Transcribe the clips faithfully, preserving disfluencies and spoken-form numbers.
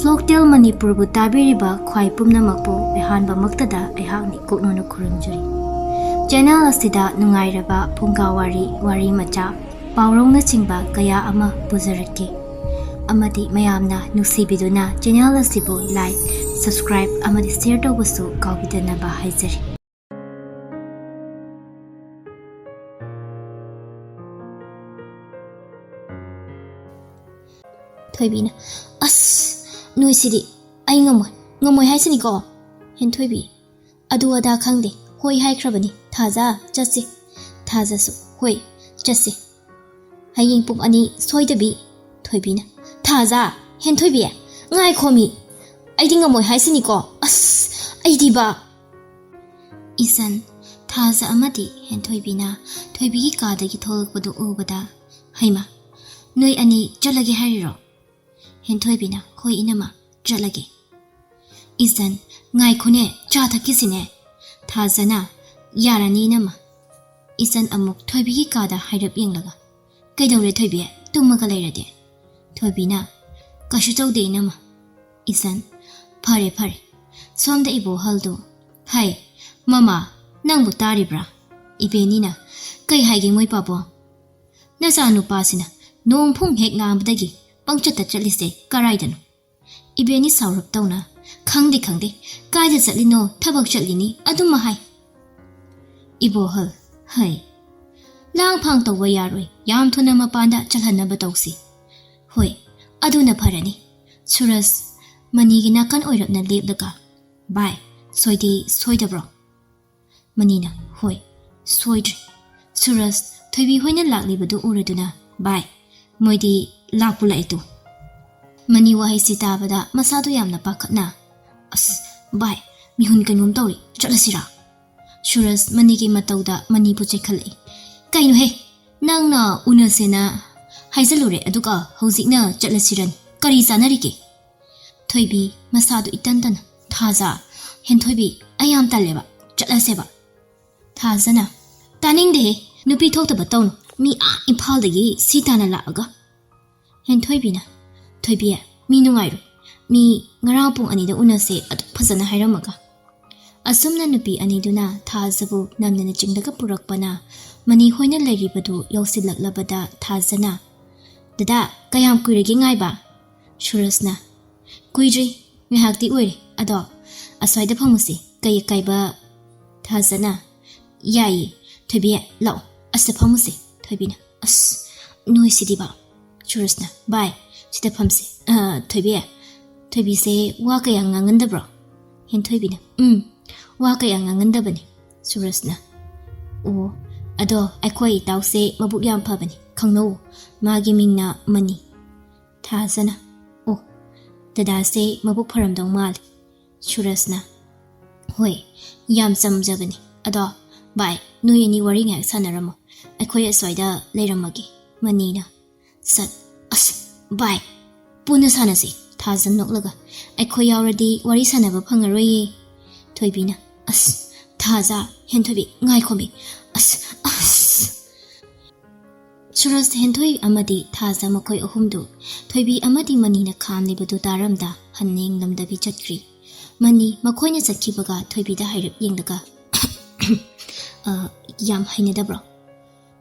Folktale ꯃꯅꯤꯄꯨꯔꯕꯨ ꯇꯥꯕꯤꯔꯤꯕ ꯈ꯭ꯋꯥꯏ ꯄꯨꯝꯅꯃꯛꯄꯨ ꯑꯍꯥꯟꯕꯃꯛꯇꯗ ꯑꯩꯍꯥꯛꯅ ꯏꯀꯣꯛꯅꯧꯅ ꯈꯨꯔꯨꯝꯖꯔꯤ꯫ ꯆꯦꯅꯦꯜ ꯑꯁꯤꯗ ꯅꯨꯡꯉꯥꯏꯔꯕ ꯐꯨꯡꯒꯥ ꯋꯥꯔꯤ, ꯋꯥꯔꯤ ꯃꯆꯥ, ꯄꯥꯎꯔꯧꯅꯆꯤꯡꯕ ꯀꯌꯥ ꯑꯃ ꯄꯨꯖꯔꯛꯀꯦ꯫ ꯑꯃꯗꯤ ꯃꯌꯥꯝꯅ ꯅꯨꯡꯁꯤꯕꯤꯗꯨꯅ ꯆꯦꯅꯦꯜ ꯑꯁꯤꯕꯨ like, subscribe ꯑꯃꯗꯤ share ꯇꯧꯕꯁꯨ ꯀꯥꯎꯕꯤꯗꯅꯕ ꯍꯥꯏꯖꯔꯤ꯫ ꯊꯣꯏꯕꯤꯅ, "ꯑꯁ, ꯅꯣꯏꯁꯤꯗꯤ ꯑꯩ ꯉꯝꯃꯣꯏ, ꯉꯝꯃꯣꯏ ꯍꯥꯏꯁꯤꯅꯤꯀꯣ?" ꯍꯦꯟꯊꯣꯏꯕꯤ, "ꯑꯗꯨ ꯑꯗꯥ ꯈꯪꯗꯦ, ꯍꯣꯏ ꯍꯥꯏꯈ꯭ꯔꯕꯅꯤ, ꯊꯥꯖ, ꯆꯠꯁꯤ꯫" ꯊꯥꯖꯁꯨ, "ꯍꯣꯏ, ꯆꯠꯁꯤ꯫ ꯍꯌꯦꯡ ꯄꯨꯡ ꯑꯅꯤ ꯁꯣꯏꯗꯕꯤ꯫" ꯊꯣꯏꯕꯤꯅ, "ꯊꯥꯖ, ꯍꯦꯟꯊꯣꯏꯕꯤ, ꯉꯥꯏꯈꯣꯃꯤ, ꯑꯩꯗꯤ ꯉꯝꯃꯣꯏ ꯍꯥꯏꯁꯤꯅꯤꯀꯣ, ꯑꯁ, ꯑꯩꯗꯤꯕ꯫" ꯏꯆꯟ, ꯊꯥꯖ ꯑꯃꯗꯤ ꯍꯦꯟꯊꯣꯏꯕꯤꯅ ꯊꯣꯏꯕꯤꯒꯤ ꯀꯥꯗꯒꯤ ꯊꯣꯛꯂꯛꯄꯗꯨ ꯎꯕꯗ, "ꯍꯩꯃꯥ, ꯅꯣꯏ ꯑꯅꯤ ꯆꯠꯂꯒꯦ ꯍꯥꯏꯔꯤꯔꯣ?" ꯍꯦꯟꯊꯣꯏꯕꯤꯅ, "ꯍꯣꯏ ꯏꯅꯝꯃ, ꯆꯠꯂꯒꯦ꯫" ꯏꯆꯟ, "ꯉꯥꯏꯈꯣꯅꯦ, ꯆꯥ ꯊꯛꯈꯤꯁꯤꯅꯦ꯫" ꯊꯥꯖꯅ, "ꯌꯥꯔꯅꯤ ꯏꯅꯝꯃ꯫" ꯏꯆꯟ ꯑꯃꯨꯛ ꯊꯣꯏꯕꯤꯒꯤ ꯀꯥꯗ ꯍꯥꯏꯔꯞ ꯌꯦꯡꯂꯒ, "ꯀꯩꯗꯧꯔꯦ ꯊꯣꯏꯕꯤ, ꯇꯨꯝꯃꯒ ꯂꯩꯔꯗꯤ?" ꯊꯣꯏꯕꯤꯅ, "ꯀꯩꯁꯨ ꯇꯧꯗꯦ ꯏꯅꯝꯃ꯫" ꯏꯆꯟ, "ꯐꯔꯦ ꯐꯔꯦ꯫" ꯁꯣꯝꯗ ꯏꯕꯣꯍꯜꯗꯨ, "ꯍꯥꯏ, ꯃꯃꯥ, ꯅꯪꯕꯨ ꯇꯥꯔꯤꯕ꯭ꯔꯥ?" ꯏꯕꯦꯅꯤꯅ, "ꯀꯩ ꯍꯥꯏꯒꯦ ꯃꯣꯏ ꯄꯥꯕꯣ?" "ꯅꯆꯥꯅꯨꯄꯥꯁꯤꯅ ꯅꯣꯡ ꯐꯨꯡ ꯍꯦꯛ ꯂꯥꯡꯕꯗꯒꯤ ꯄꯪꯆꯠꯇ ꯆꯠꯂꯤꯁꯦ ꯀꯔꯥꯏꯗꯅꯣ?" ꯏꯕꯦꯅꯤ ꯁꯥꯎꯔꯞ ꯇꯧꯅ, "ꯈꯪꯗꯦ ꯈꯪꯗꯦ, ꯀꯥꯏꯗ ꯆꯠꯂꯤꯅꯣ, ꯊꯕꯛ ꯆꯠꯂꯤꯅꯤ ꯑꯗꯨꯝ ꯍꯥꯏ꯫" ꯏꯕꯣꯍꯜ, "ꯍꯩ, ꯂꯥꯡ ꯐꯥꯡ ꯇꯧꯕ ꯌꯥꯔꯣꯏ, ꯌꯥꯝ ꯊꯨꯅ ꯃꯄꯥꯟꯗ ꯆꯠꯍꯟꯅꯕ ꯇꯧꯁꯤ꯫" "ꯍꯣꯏ, ꯑꯗꯨꯅ ꯐꯔꯅꯤ꯫" ꯁꯨꯔꯖ ꯃꯅꯤꯒꯤ ꯅꯥꯀꯟ ꯑꯣꯏꯔꯞꯅ ꯂꯦꯞꯂꯒ, "ꯚꯥꯏ, ꯁꯣꯏꯗꯤ ꯁꯣꯏꯗꯕ꯭ꯔꯣ?" ꯃꯅꯤꯅ, "ꯍꯣꯏ, ꯁꯣꯏꯗ꯭ꯔꯦ꯫" ꯁꯨꯔꯖ ꯊꯣꯏꯕꯤ ꯍꯣꯏꯅ ꯂꯥꯛꯂꯤꯕꯗꯨ ꯎꯔꯗꯨꯅ, "ꯚꯥꯏ, ꯃꯣꯏꯗꯤ ꯂꯥꯛꯄꯨ ꯂꯥꯛꯑꯦ ꯇꯨ꯫" ꯃꯅꯤ ꯋꯥꯍꯩꯁꯤ ꯇꯥꯕꯗ ꯃꯁꯥꯗꯨ ꯌꯥꯝꯅ ꯄꯥꯈꯠꯅ, "ꯑꯁ, ꯚꯥꯏ, ꯃꯤꯍꯨꯟ ꯀꯩꯅꯣꯝ ꯇꯧꯔꯤ, ꯆꯠꯂꯁꯤꯔꯥ?" ꯁꯨꯔꯖ ꯃꯅꯤꯒꯤ ꯃꯇꯧꯗ ꯃꯅꯤꯕꯨ ꯆꯦꯛꯈꯠꯂꯛꯏ꯫ "ꯀꯩꯅꯣꯍꯦ, ꯅꯪꯅ ꯎꯅꯁꯦꯅ ꯍꯥꯏꯖꯜꯂꯨꯔꯦ, ꯑꯗꯨꯒ ꯍꯧꯖꯤꯛꯅ ꯆꯠꯂꯁꯤꯔꯅꯤ? ꯀꯔꯤ ꯆꯥꯟꯅꯔꯤꯒꯦ?" ꯊꯣꯏꯕꯤ ꯃꯁꯥꯗꯨ ꯏꯇꯟ ꯇꯟꯅ, "ꯊꯥꯖ, ꯍꯦꯟꯊꯣꯏꯕꯤ, ꯑꯩ ꯌꯥꯝ ꯇꯜꯂꯦꯕ, ꯆꯠꯂꯁꯦꯕ꯫" ꯊꯥꯖꯅ, "ꯇꯥꯅꯤꯡꯗꯦꯍꯦ, ꯅꯨꯄꯤ ꯊꯣꯛꯇꯕ ꯇꯧꯅꯨ, ꯃꯤ ꯑꯥ ꯏꯝꯐꯥꯜꯗꯒꯤ ꯁꯤ ꯇꯥꯅ ꯂꯥꯛꯑꯒ꯫" ꯍꯦꯟꯊꯣꯏꯕꯤꯅ, "ꯊꯣꯏꯕꯤ, ꯃꯤ ꯅꯨꯡꯉꯥꯏꯔꯣꯏ, ꯃꯤ ꯉꯔꯥꯡ ꯄꯨꯡ ꯑꯅꯤꯗ ꯎꯅꯁꯦ ꯑꯗꯨꯛ ꯐꯖꯅ ꯍꯥꯏꯔꯝꯃꯒ꯫ ꯑꯁꯨꯝꯅ ꯅꯨꯄꯤ ꯑꯅꯤꯗꯨꯅ ꯊꯥꯖꯕꯨ ꯅꯝꯅꯅ ꯆꯤꯡꯂꯒ ꯄꯨꯔꯛꯄꯅ ꯃꯅꯤ ꯍꯣꯏꯅ ꯂꯩꯔꯤꯕꯗꯨ ꯌꯧꯁꯤꯜꯂꯛꯂꯕꯗ ꯊꯥꯖꯅ, "ꯗꯗꯥ, ꯀꯌꯥꯝ ꯀꯨꯏꯔꯒꯦ ꯉꯥꯏꯕ?" ꯁꯨꯔꯖꯅ, "ꯀꯨꯏꯗ꯭ꯔꯤ, ꯉꯥꯏꯍꯥꯛꯇꯤ ꯑꯣꯏꯔꯦ, ꯑꯗꯣ ꯑꯁ꯭ꯋꯥꯏꯗ ꯐꯝꯃꯨꯁꯤ, ꯀꯩ ꯑꯀꯥꯏꯕ?" ꯊꯥꯖꯅ, "ꯌꯥꯏꯌꯦ, ꯊꯣꯏꯕꯤ, ꯂꯥꯛꯑꯣ, ꯑꯁꯤꯗ ꯐꯝꯃꯨꯁꯦ꯫" ꯊꯣꯏꯕꯤꯅ, "ꯑꯁ, ꯅꯣꯏꯁꯤꯗꯤꯕ꯫" ꯁꯨꯔꯖꯅ, "ꯚꯥꯏ, ꯁꯤꯗ ꯐꯝꯁꯦ꯫ ꯑ, ꯊꯣꯏꯕꯤ, ꯊꯣꯏꯕꯤꯁꯦ ꯋꯥ ꯀꯌꯥ ꯉꯥꯡꯒꯟꯗꯕ꯭ꯔꯣ?" ꯍꯦꯟꯊꯣꯏꯕꯤꯅ, "ꯎꯝ, ꯋꯥ ꯀꯌꯥ ꯉꯥꯡꯒꯟꯗꯕꯅꯤ꯫" ꯁꯨꯔꯖꯅ, "ꯑꯣ, ꯑꯗꯣ ꯑꯩꯈꯣꯏ ꯏꯇꯥꯎꯁꯦ ꯃꯕꯨꯛ ꯌꯥꯝ ꯐꯕꯅꯤ, ꯈꯪꯅꯧ, ꯃꯥꯒꯤ ꯃꯤꯡꯅ ꯃꯅꯤ꯫" ꯊꯥꯖꯅ, "ꯑꯣ, ꯗꯗꯥꯁꯦ ꯃꯕꯨꯛ ꯐꯔꯝꯗꯧ ꯃꯥꯜꯂꯤ꯫" ꯁꯨꯔꯖꯅ, "ꯍꯣꯏ, ꯌꯥꯝ ꯆꯝꯖꯕꯅꯤ꯫ ꯑꯗꯣ ꯚꯥꯏ, ꯅꯣꯏ ꯑꯅꯤ ꯋꯥꯔꯤ ꯉꯥꯏꯍꯥꯛ ꯁꯥꯟꯅꯔꯝꯃꯣ, ꯑꯩꯈꯣꯏ ꯑꯁ꯭ꯋꯥꯏꯗ ꯂꯩꯔꯝꯃꯒꯦ꯫" ꯃꯅꯤꯅ, "ꯁꯠ, ꯑꯁ, ꯚꯥꯏ, ꯄꯨꯟꯅ ꯁꯥꯟꯅꯁꯤ꯫" ꯊꯥꯖ ꯅꯣꯛꯂꯒ, "ꯑꯩꯈꯣꯏ ꯌꯥꯎꯔꯗꯤ ꯋꯥꯔꯤ ꯁꯥꯟꯅꯕ ꯐꯪꯉꯔꯣꯏꯌꯦ꯫" ꯊꯣꯏꯕꯤꯅ, "ꯑꯁ, ꯊꯥꯖ, ꯍꯦꯟꯊꯣꯏꯕꯤ, ꯉꯥꯏꯈꯣꯃꯤ, ꯑꯁ, ꯑꯁ꯫" ꯁꯨꯔꯖ, ꯍꯦꯟꯊꯣꯏ ꯑꯃꯗꯤ ꯊꯥꯖ ꯃꯈꯣꯏ ꯑꯍꯨꯝꯗꯨ ꯊꯣꯏꯕꯤ ꯑꯃꯗꯤ ꯃꯅꯤꯅ ꯈꯥꯝꯂꯤꯕꯗꯨ ꯇꯥꯔꯝꯗ ꯍꯟꯅ ꯌꯦꯡꯂꯝꯗꯕꯤ ꯆꯠꯈ꯭ꯔꯤ꯫ ꯃꯅꯤ ꯃꯈꯣꯏꯅ ꯆꯠꯈꯤꯕꯒ ꯊꯣꯏꯕꯤꯗ ꯍꯥꯏꯔꯞ ꯌꯦꯡꯂꯒ, "ꯑ, ꯌꯥꯝ ꯍꯩꯅꯗꯕ꯭ꯔꯣ?"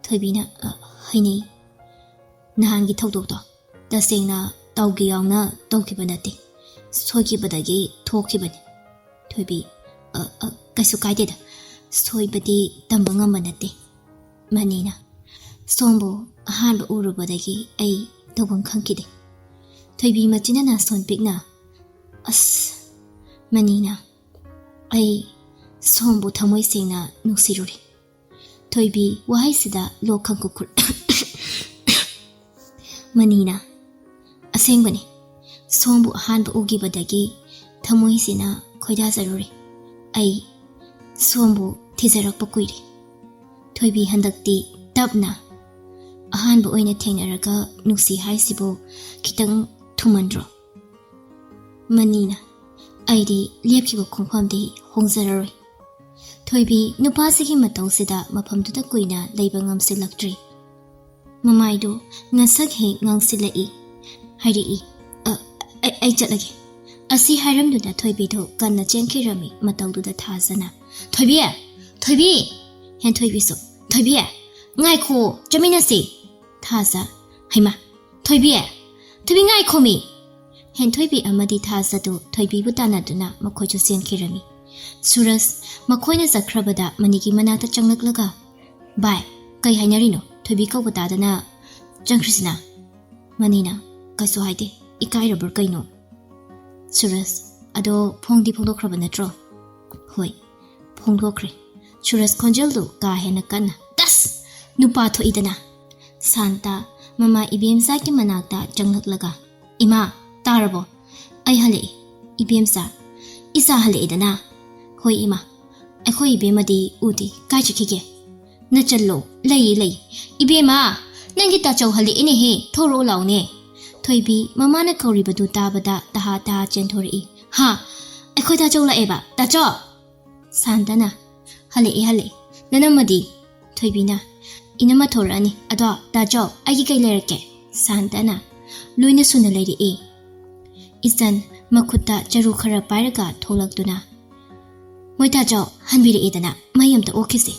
ꯊꯣꯏꯕꯤꯅ, "ꯑ, ꯍꯩꯅꯩ꯫ ꯅꯍꯥꯟꯒꯤ ꯊꯧꯗꯣꯛꯇꯣ ꯇꯁꯦꯡꯅ ꯇꯧꯒꯦ ꯌꯥꯎꯅ ꯇꯧꯈꯤꯕ ꯅꯠꯇꯦ, ꯁꯣꯏꯈꯤꯕꯗꯒꯤ ꯊꯣꯛꯈꯤꯕꯅꯤ꯫" ꯊꯣꯏꯕꯤ, "ꯑ, ꯑ, ꯀꯩꯁꯨ ꯀꯥꯏꯗꯦꯗ, ꯁꯣꯏꯕꯗꯤ ꯇꯝꯕ ꯉꯝꯕ ꯅꯠꯇꯦ꯫" ꯃꯅꯤꯅ, "ꯁꯣꯝꯕꯨ ꯑꯍꯥꯟꯕ ꯎꯔꯨꯕꯗꯒꯤ ꯑꯩ ꯇꯧꯐꯝ ꯈꯪꯈꯤꯗꯦ꯫" ꯊꯣꯏꯕꯤ ꯃꯆꯤꯟꯅ ꯅꯥꯁꯣꯟ ꯄꯤꯛꯅ, "ꯑꯁ꯫" ꯃꯅꯤꯅ, "ꯑꯩ ꯁꯣꯝꯕꯨ ꯊꯃꯣꯏ ꯁꯦꯡꯅ ꯅꯨꯡꯁꯤꯔꯨꯔꯦ꯫" ꯊꯣꯏꯕꯤ ꯋꯥꯍꯩꯁꯤꯗ ꯂꯣꯛ ꯈꯪꯀꯨ ꯈꯨꯠ꯫ ꯃꯅꯤꯅ, "ꯑꯁꯦꯡꯕꯅꯤ, ꯁꯣꯝꯕꯨ ꯑꯍꯥꯟꯕ ꯎꯈꯤꯕꯗꯒꯤ ꯊꯃꯣꯏꯁꯤꯅ ꯈꯣꯏꯗꯥꯖꯔꯨꯔꯦ꯫ ꯑꯩ ꯁꯣꯝꯕꯨ ꯊꯤꯖꯔꯛꯄ ꯀꯨꯏꯔꯦ꯫" ꯊꯣꯏꯕꯤ ꯍꯟꯗꯛꯇꯤ ꯇꯞꯅ, "ꯑꯍꯥꯟꯕ ꯑꯣꯏꯅ ꯊꯦꯡꯅꯔꯒ ꯅꯨꯡꯁꯤ ꯍꯥꯏꯁꯤꯕꯨ ꯈꯤꯇꯪ ꯊꯨꯃꯟꯗ꯭ꯔꯣ?" ꯃꯅꯤꯅ, "ꯑꯩꯗꯤ ꯂꯦꯞꯈꯤꯕ ꯈꯣꯡꯐꯝꯗꯤ ꯍꯣꯡꯖꯔꯔꯣꯏ꯫" ꯊꯣꯏꯕꯤ ꯅꯨꯄꯥꯁꯤꯒꯤ ꯃꯇꯧꯁꯤꯗ ꯃꯐꯝꯗꯨꯗ ꯀꯨꯏꯅ ꯂꯩꯕ ꯉꯝꯁꯤꯜꯂꯛꯇ꯭ꯔꯤ꯫ ꯃꯃꯥꯏꯗꯨ ꯉꯁꯛ ꯍꯦꯛ ꯉꯥꯡꯁꯤꯜꯂꯛꯏ꯫ ꯍꯥꯏꯔꯛꯏ, "ꯑ, ꯑꯩ, ꯑꯩ ꯆꯠꯂꯒꯦ꯫ ꯑꯁꯤ ꯍꯥꯏꯔꯝꯗꯨꯅ ꯊꯣꯏꯕꯤꯗꯨ ꯀꯟꯅ ꯆꯦꯟꯈꯤꯔꯝꯃꯤ꯫ ꯃꯇꯧꯗꯨꯗ ꯊꯥꯖꯅ, "ꯊꯣꯏꯕꯤ! ꯊꯣꯏꯕꯤ!" ꯍꯦꯟꯊꯣꯏꯕꯤꯁꯨ, "ꯊꯣꯏꯕꯤ! ꯉꯥꯏꯈꯣ, ꯆꯠꯃꯤꯟꯅꯁꯤ!" ꯊꯥꯖ, "ꯍꯩꯃꯥ! ꯊꯣꯏꯕꯤ! ꯊꯣꯏꯕꯤ, ꯉꯥꯏꯈꯣꯃꯤ!" ꯍꯦꯟꯊꯣꯏꯕꯤ ꯑꯃꯗꯤ ꯊꯥꯖꯗꯨ ꯊꯣꯏꯕꯤꯕꯨ ꯇꯥꯟꯅꯗꯨꯅ ꯃꯈꯣꯏꯁꯨ ꯆꯦꯟꯈꯤꯔꯝꯃꯤ꯫ ꯁꯨꯔꯖ ꯃꯈꯣꯏꯅ ꯆꯠꯈ꯭ꯔꯕꯗ ꯃꯅꯤꯒꯤ ꯃꯅꯥꯛꯇ ꯆꯪꯂꯛꯂꯒ, "ꯚꯥꯏ, ꯀꯩ ꯍꯥꯏꯅꯔꯤꯅꯣ? ꯊꯣꯏꯕꯤ ꯀꯧꯕ ꯇꯥꯗꯅ ꯆꯪꯈ꯭ꯔꯤꯁꯤꯅ?" ꯃꯅꯤꯅ, "ꯀꯩꯁꯨ ꯍꯥꯏꯗꯦ, ꯏꯀꯥꯏꯔꯕ꯭ꯔꯥ ꯀꯩꯅꯣ?" ꯁꯨꯔꯖ, "ꯑꯗꯣ ꯐꯣꯡꯗꯤ ꯐꯣꯡꯗꯣꯛꯈ꯭ꯔꯕ ꯅꯠꯇ꯭ꯔꯣ?" "ꯍꯣꯏ, ꯐꯣꯡꯗꯣꯛꯈ꯭ꯔꯦ꯫" ꯁꯨꯔꯖ ꯈꯣꯟꯖꯦꯜꯗꯨ ꯀꯥ ꯍꯦꯟꯅ ꯀꯟꯅ, "ꯇꯁ! ꯅꯨꯄꯥ ꯊꯣꯛꯏꯗꯅ!" ꯁꯥꯟꯇ ꯃꯃꯥ ꯏꯕꯦꯝꯆꯥꯒꯤ ꯃꯅꯥꯛꯇ ꯆꯪꯂꯛꯂꯒ, "ꯏꯃꯥ, ꯇꯥꯔꯕꯣ? ꯑꯩ ꯍꯜꯂꯛꯑꯦ꯫ ꯏꯕꯦꯝꯆꯥ, ꯏꯆꯥ ꯍꯜꯂꯛꯑꯦꯗꯅ?" "ꯍꯣꯏ ꯏꯃꯥ, ꯑꯩꯈꯣꯏ ꯏꯕꯦꯝꯃꯗꯤ ꯎꯗꯦ, ꯀꯥꯏ ꯆꯠꯈꯤꯒꯦ?" "ꯅꯆꯜꯂꯣ, ꯂꯩꯌꯦ, ꯂꯩ꯫ ꯏꯕꯦꯝꯃ, ꯅꯪꯒꯤ ꯇꯥꯆꯧ ꯍꯜꯂꯛꯑꯦꯅꯦꯍꯦ, ꯊꯣꯔꯛꯑꯣ ꯂꯥꯎꯅꯦ꯫" ꯊꯣꯏꯕꯤ ꯃꯃꯥꯅ ꯀꯧꯔꯤꯕꯗꯨ ꯇꯥꯕꯗ ꯇꯍꯥ ꯇꯍꯥ ꯆꯦꯟꯊꯣꯔꯛꯏ꯫ "ꯍꯥ? ꯑꯩꯈꯣꯏ ꯇꯥꯆꯧ ꯂꯥꯛꯑꯦꯕ, ꯇꯥꯆꯧ?" ꯁꯥꯟꯇꯅ, "ꯍꯜꯂꯛꯑꯦ, ꯍꯜꯂꯛꯑꯦ꯫ ꯅꯅꯝꯃꯗꯤ?" ꯊꯣꯏꯕꯤꯅ, "ꯏꯅꯝꯃ ꯊꯣꯔꯛꯑꯅꯤ, ꯑꯗꯣ ꯇꯥꯆꯧ, ꯑꯩꯒꯤ ꯀꯩ ꯂꯩꯔꯛꯀꯦ?" ꯁꯥꯟꯇꯅ, "ꯂꯣꯏꯅ ꯁꯨꯅ ꯂꯩꯔꯛꯑꯦ꯫" ꯏꯆꯟ ꯃꯈꯨꯠꯇ ꯆꯔꯨ ꯈꯔ ꯄꯥꯏꯔꯒ ꯊꯣꯛꯂꯛꯇꯨꯅ, "ꯃꯣꯏ ꯇꯥꯆꯧ ꯍꯟꯕꯤꯔꯛꯑꯦꯗꯅ, ꯃꯩ ꯑꯝꯇ ꯑꯣꯛꯈꯤꯁꯦ꯫"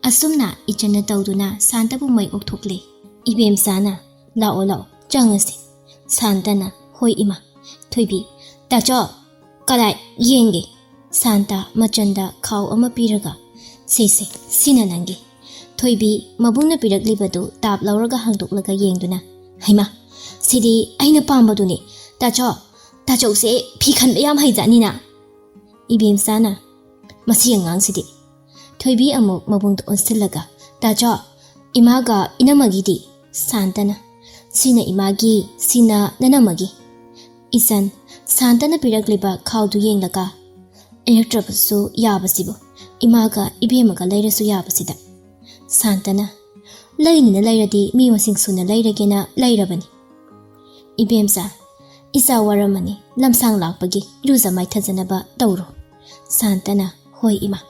ꯑꯁꯨꯝꯅ ꯏꯆꯟꯅ ꯇꯧꯗꯨꯅ ꯁꯥꯟꯇꯕꯨ ꯃꯩ ꯑꯣꯛꯊꯣꯛꯂꯦ꯫ ꯏꯕꯦꯝꯆꯥꯅ, "ꯂꯥꯛꯑꯣ, ꯂꯥꯛꯑꯣ, ꯆꯪꯉꯁꯤ꯫" ꯁꯥꯟꯇꯅ, "ꯍꯣꯏ ꯏꯃꯥ꯫" ꯊꯣꯏꯕꯤ, "ꯇꯥꯆꯧ, ꯀꯗꯥꯏ ꯌꯦꯡꯒꯦ?" ꯁꯥꯟꯇ ꯃꯆꯟꯗ ꯈꯥꯎ ꯑꯃ ꯄꯤꯔꯒ, "ꯁꯦ, ꯁꯦ, ꯁꯤꯅ ꯅꯪꯒꯤ꯫" ꯊꯣꯏꯕꯤ ꯃꯕꯨꯡꯅ ꯄꯤꯔꯛꯂꯤꯕꯗꯨ ꯇꯥꯞ ꯂꯧꯔꯒ ꯍꯥꯡꯗꯣꯛꯂꯒ ꯌꯦꯡꯗꯨꯅ, "ꯍꯩꯃꯥ, ꯁꯤꯗꯤ ꯑꯩꯅ ꯄꯥꯝꯕꯗꯨꯅꯤ꯫ ꯇꯥꯆꯧ, ꯇꯥꯆꯧꯁꯦ ꯐꯤ ꯈꯟꯕ ꯌꯥꯝ ꯍꯩꯖꯥꯠꯅꯤꯅ꯫" ꯏꯕꯦꯝꯆꯥꯅ, "ꯃꯁꯤ ꯑꯉꯥꯡꯁꯤꯗꯤ꯫" ꯊꯣꯏꯕꯤ ꯑꯃꯨꯛ ꯃꯕꯨꯡꯗ ꯑꯣꯟꯁꯤꯜꯂꯒ, "ꯇꯥꯆꯧ, ꯏꯃꯥꯒ ꯏꯅꯝꯃꯒꯤꯗꯤ?" ꯁꯥꯟꯇꯅ, "ꯁꯤꯅ ꯏꯃꯥꯒꯤ, ꯁꯤꯅ ꯅꯅꯝꯃꯒꯤ꯫" ꯏꯆꯟ, ꯁꯥꯟꯇꯅ ꯄꯤꯔꯛꯂꯤꯕ ꯈꯥꯎꯗꯨ ꯌꯦꯡꯂꯒ, "ꯂꯩꯔꯛꯇ꯭ꯔꯕꯁꯨ ꯌꯥꯕꯁꯤꯕꯨ, ꯏꯃꯥꯒ ꯏꯕꯦꯝꯃꯒ ꯂꯩꯔꯁꯨ ꯌꯥꯕꯁꯤꯗ꯫" ꯁꯥꯟꯇꯅ, "ꯂꯩꯅꯤꯅ ꯂꯩꯔꯗꯤ ꯃꯤ ꯃꯁꯤꯡ ꯁꯨꯅ ꯂꯩꯔꯒꯦꯅ ꯂꯩꯔꯕꯅꯤ꯫" "ꯏꯕꯦꯝꯆꯥ, ꯏꯆꯥ ꯋꯥꯔꯝꯃꯅꯤ, ꯂꯝꯁꯥꯡ ꯂꯥꯛꯄꯒꯤ ꯏꯔꯨꯖ ꯃꯥꯏꯊꯖꯅꯕ ꯇꯧꯔꯣ꯫" ꯁꯥꯟꯇꯅ, "ꯍꯣꯏ ꯏꯃꯥ꯫"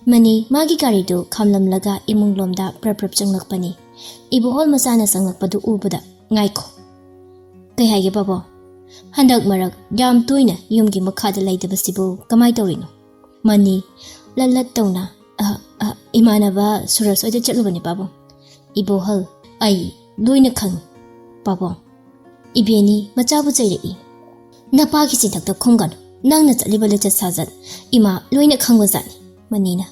ꯃꯅꯤ ꯃꯥꯒꯤ ꯒꯥꯔꯤꯗꯨ ꯈꯥꯝꯂꯝꯂꯒ ꯏꯃꯨꯡꯂꯣꯝꯗ ꯄ꯭ꯔꯞ ꯄ꯭ꯔꯞ ꯆꯪꯂꯛꯄꯅꯤ꯫ ꯏꯕꯣꯍꯣꯜ ꯃꯆꯥꯅ ꯆꯪꯂꯛꯄꯗꯨ ꯎꯕꯗ, "ꯉꯥꯏꯈꯣ꯫" "ꯀꯩ ꯍꯥꯏꯒꯦ ꯕꯥꯕꯣ?" ꯍꯟꯗꯛ ꯃꯔꯛ ꯌꯥꯝ ꯇꯣꯏꯅ ꯌꯨꯝꯒꯤ ꯃꯈꯥꯗ ꯂꯩꯇꯕꯁꯤꯕꯨ ꯀꯃꯥꯏ ꯇꯧꯔꯤꯅꯣ? ꯃꯅꯤ ꯂꯠ ꯂꯠ ꯇꯧꯅ, "ꯑ, ꯑ, ꯏꯃꯥꯟꯅꯕ ꯁꯨꯔꯖ ꯍꯣꯏꯗ ꯆꯠꯂꯨꯕꯅꯦ, ꯄꯥꯕꯨꯡ꯫" ꯏꯕꯣꯍꯜ, "ꯑꯩ ꯂꯣꯏꯅ ꯈꯪꯏ, ꯄꯥꯕꯨꯡ꯫" ꯏꯕꯦꯅꯤ ꯃꯆꯥꯕꯨ ꯆꯩꯔꯛꯏ꯫ "ꯅꯄꯥꯒꯤ ꯆꯤꯟꯊꯛꯇ ꯈꯨꯝꯒꯅꯨ꯫ ꯅꯪꯅ ꯆꯠꯂꯤꯕ ꯂꯤꯆꯠ ꯁꯥꯖꯠ ꯏꯃꯥ ꯂꯣꯏꯅ ꯈꯪꯕꯖꯥꯠꯅꯤ꯫" ꯃꯅꯤꯅ,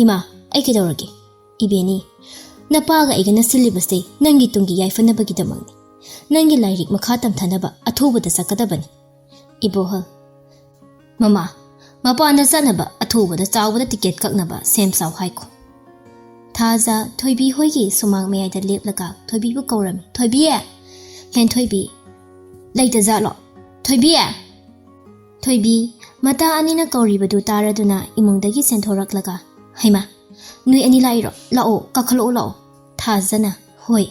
"ꯏꯃꯥ, ꯑꯩ ꯀꯩꯗꯧꯔꯒꯦ?" ꯏꯕꯦꯅꯤ, "ꯅꯄꯥꯒ ꯑꯩꯒꯅ ꯁꯤꯜꯂꯤꯕꯁꯦ ꯅꯪꯒꯤ ꯇꯨꯡꯒꯤ ꯌꯥꯏꯐꯅꯕꯒꯤꯗꯃꯛꯅꯤ꯫ ꯅꯪꯒꯤ ꯂꯥꯏꯔꯤꯛ ꯃꯈꯥ ꯇꯝꯊꯅꯕ ꯑꯊꯨꯕꯗ ꯆꯠꯀꯗꯕꯅꯤ꯫" ꯏꯕꯣꯍꯜ, "ꯃꯃꯥ, ꯃꯄꯥꯟꯗ ꯆꯠꯅꯕ ꯑꯊꯨꯕꯗ ꯆꯥꯎꯕꯗ ꯇꯤꯀꯦꯠ ꯀꯛꯅꯕ ꯁꯦꯝ ꯁꯥꯎ ꯍꯥꯏꯀꯣ꯫" ꯊꯥꯖ ꯊꯣꯏꯕꯤ ꯍꯣꯏꯒꯤ ꯁꯨꯃꯥꯡ ꯃꯌꯥꯏꯗ ꯂꯦꯞꯂꯒ ꯊꯣꯏꯕꯤꯕꯨ ꯀꯧꯔꯝꯃꯤ꯫ "ꯊꯣꯏꯕꯤ!" ꯍꯦꯟꯊꯣꯏꯕꯤ, "ꯂꯩꯇꯖꯥꯠꯂꯣ? ꯊꯣꯏꯕꯤ!" ꯊꯣꯏꯕꯤ, ꯃꯇꯥ ꯑꯅꯤꯅ ꯀꯧꯔꯤꯕꯗꯨ ꯇꯥꯔꯗꯨꯅ ꯏꯃꯨꯡꯗꯒꯤ ꯆꯦꯟꯊꯣꯔꯛꯂꯒ, "ꯍꯩꯃꯥ, ꯅꯣꯏ ꯑꯅꯤ ꯂꯥꯛꯏꯔꯣ? ꯂꯥꯛꯑꯣ, ꯀꯥꯈꯠꯂꯛꯑꯣ, ꯂꯥꯛꯑꯣ꯫" ꯊꯥꯖꯅ, "ꯍꯣꯏ꯫"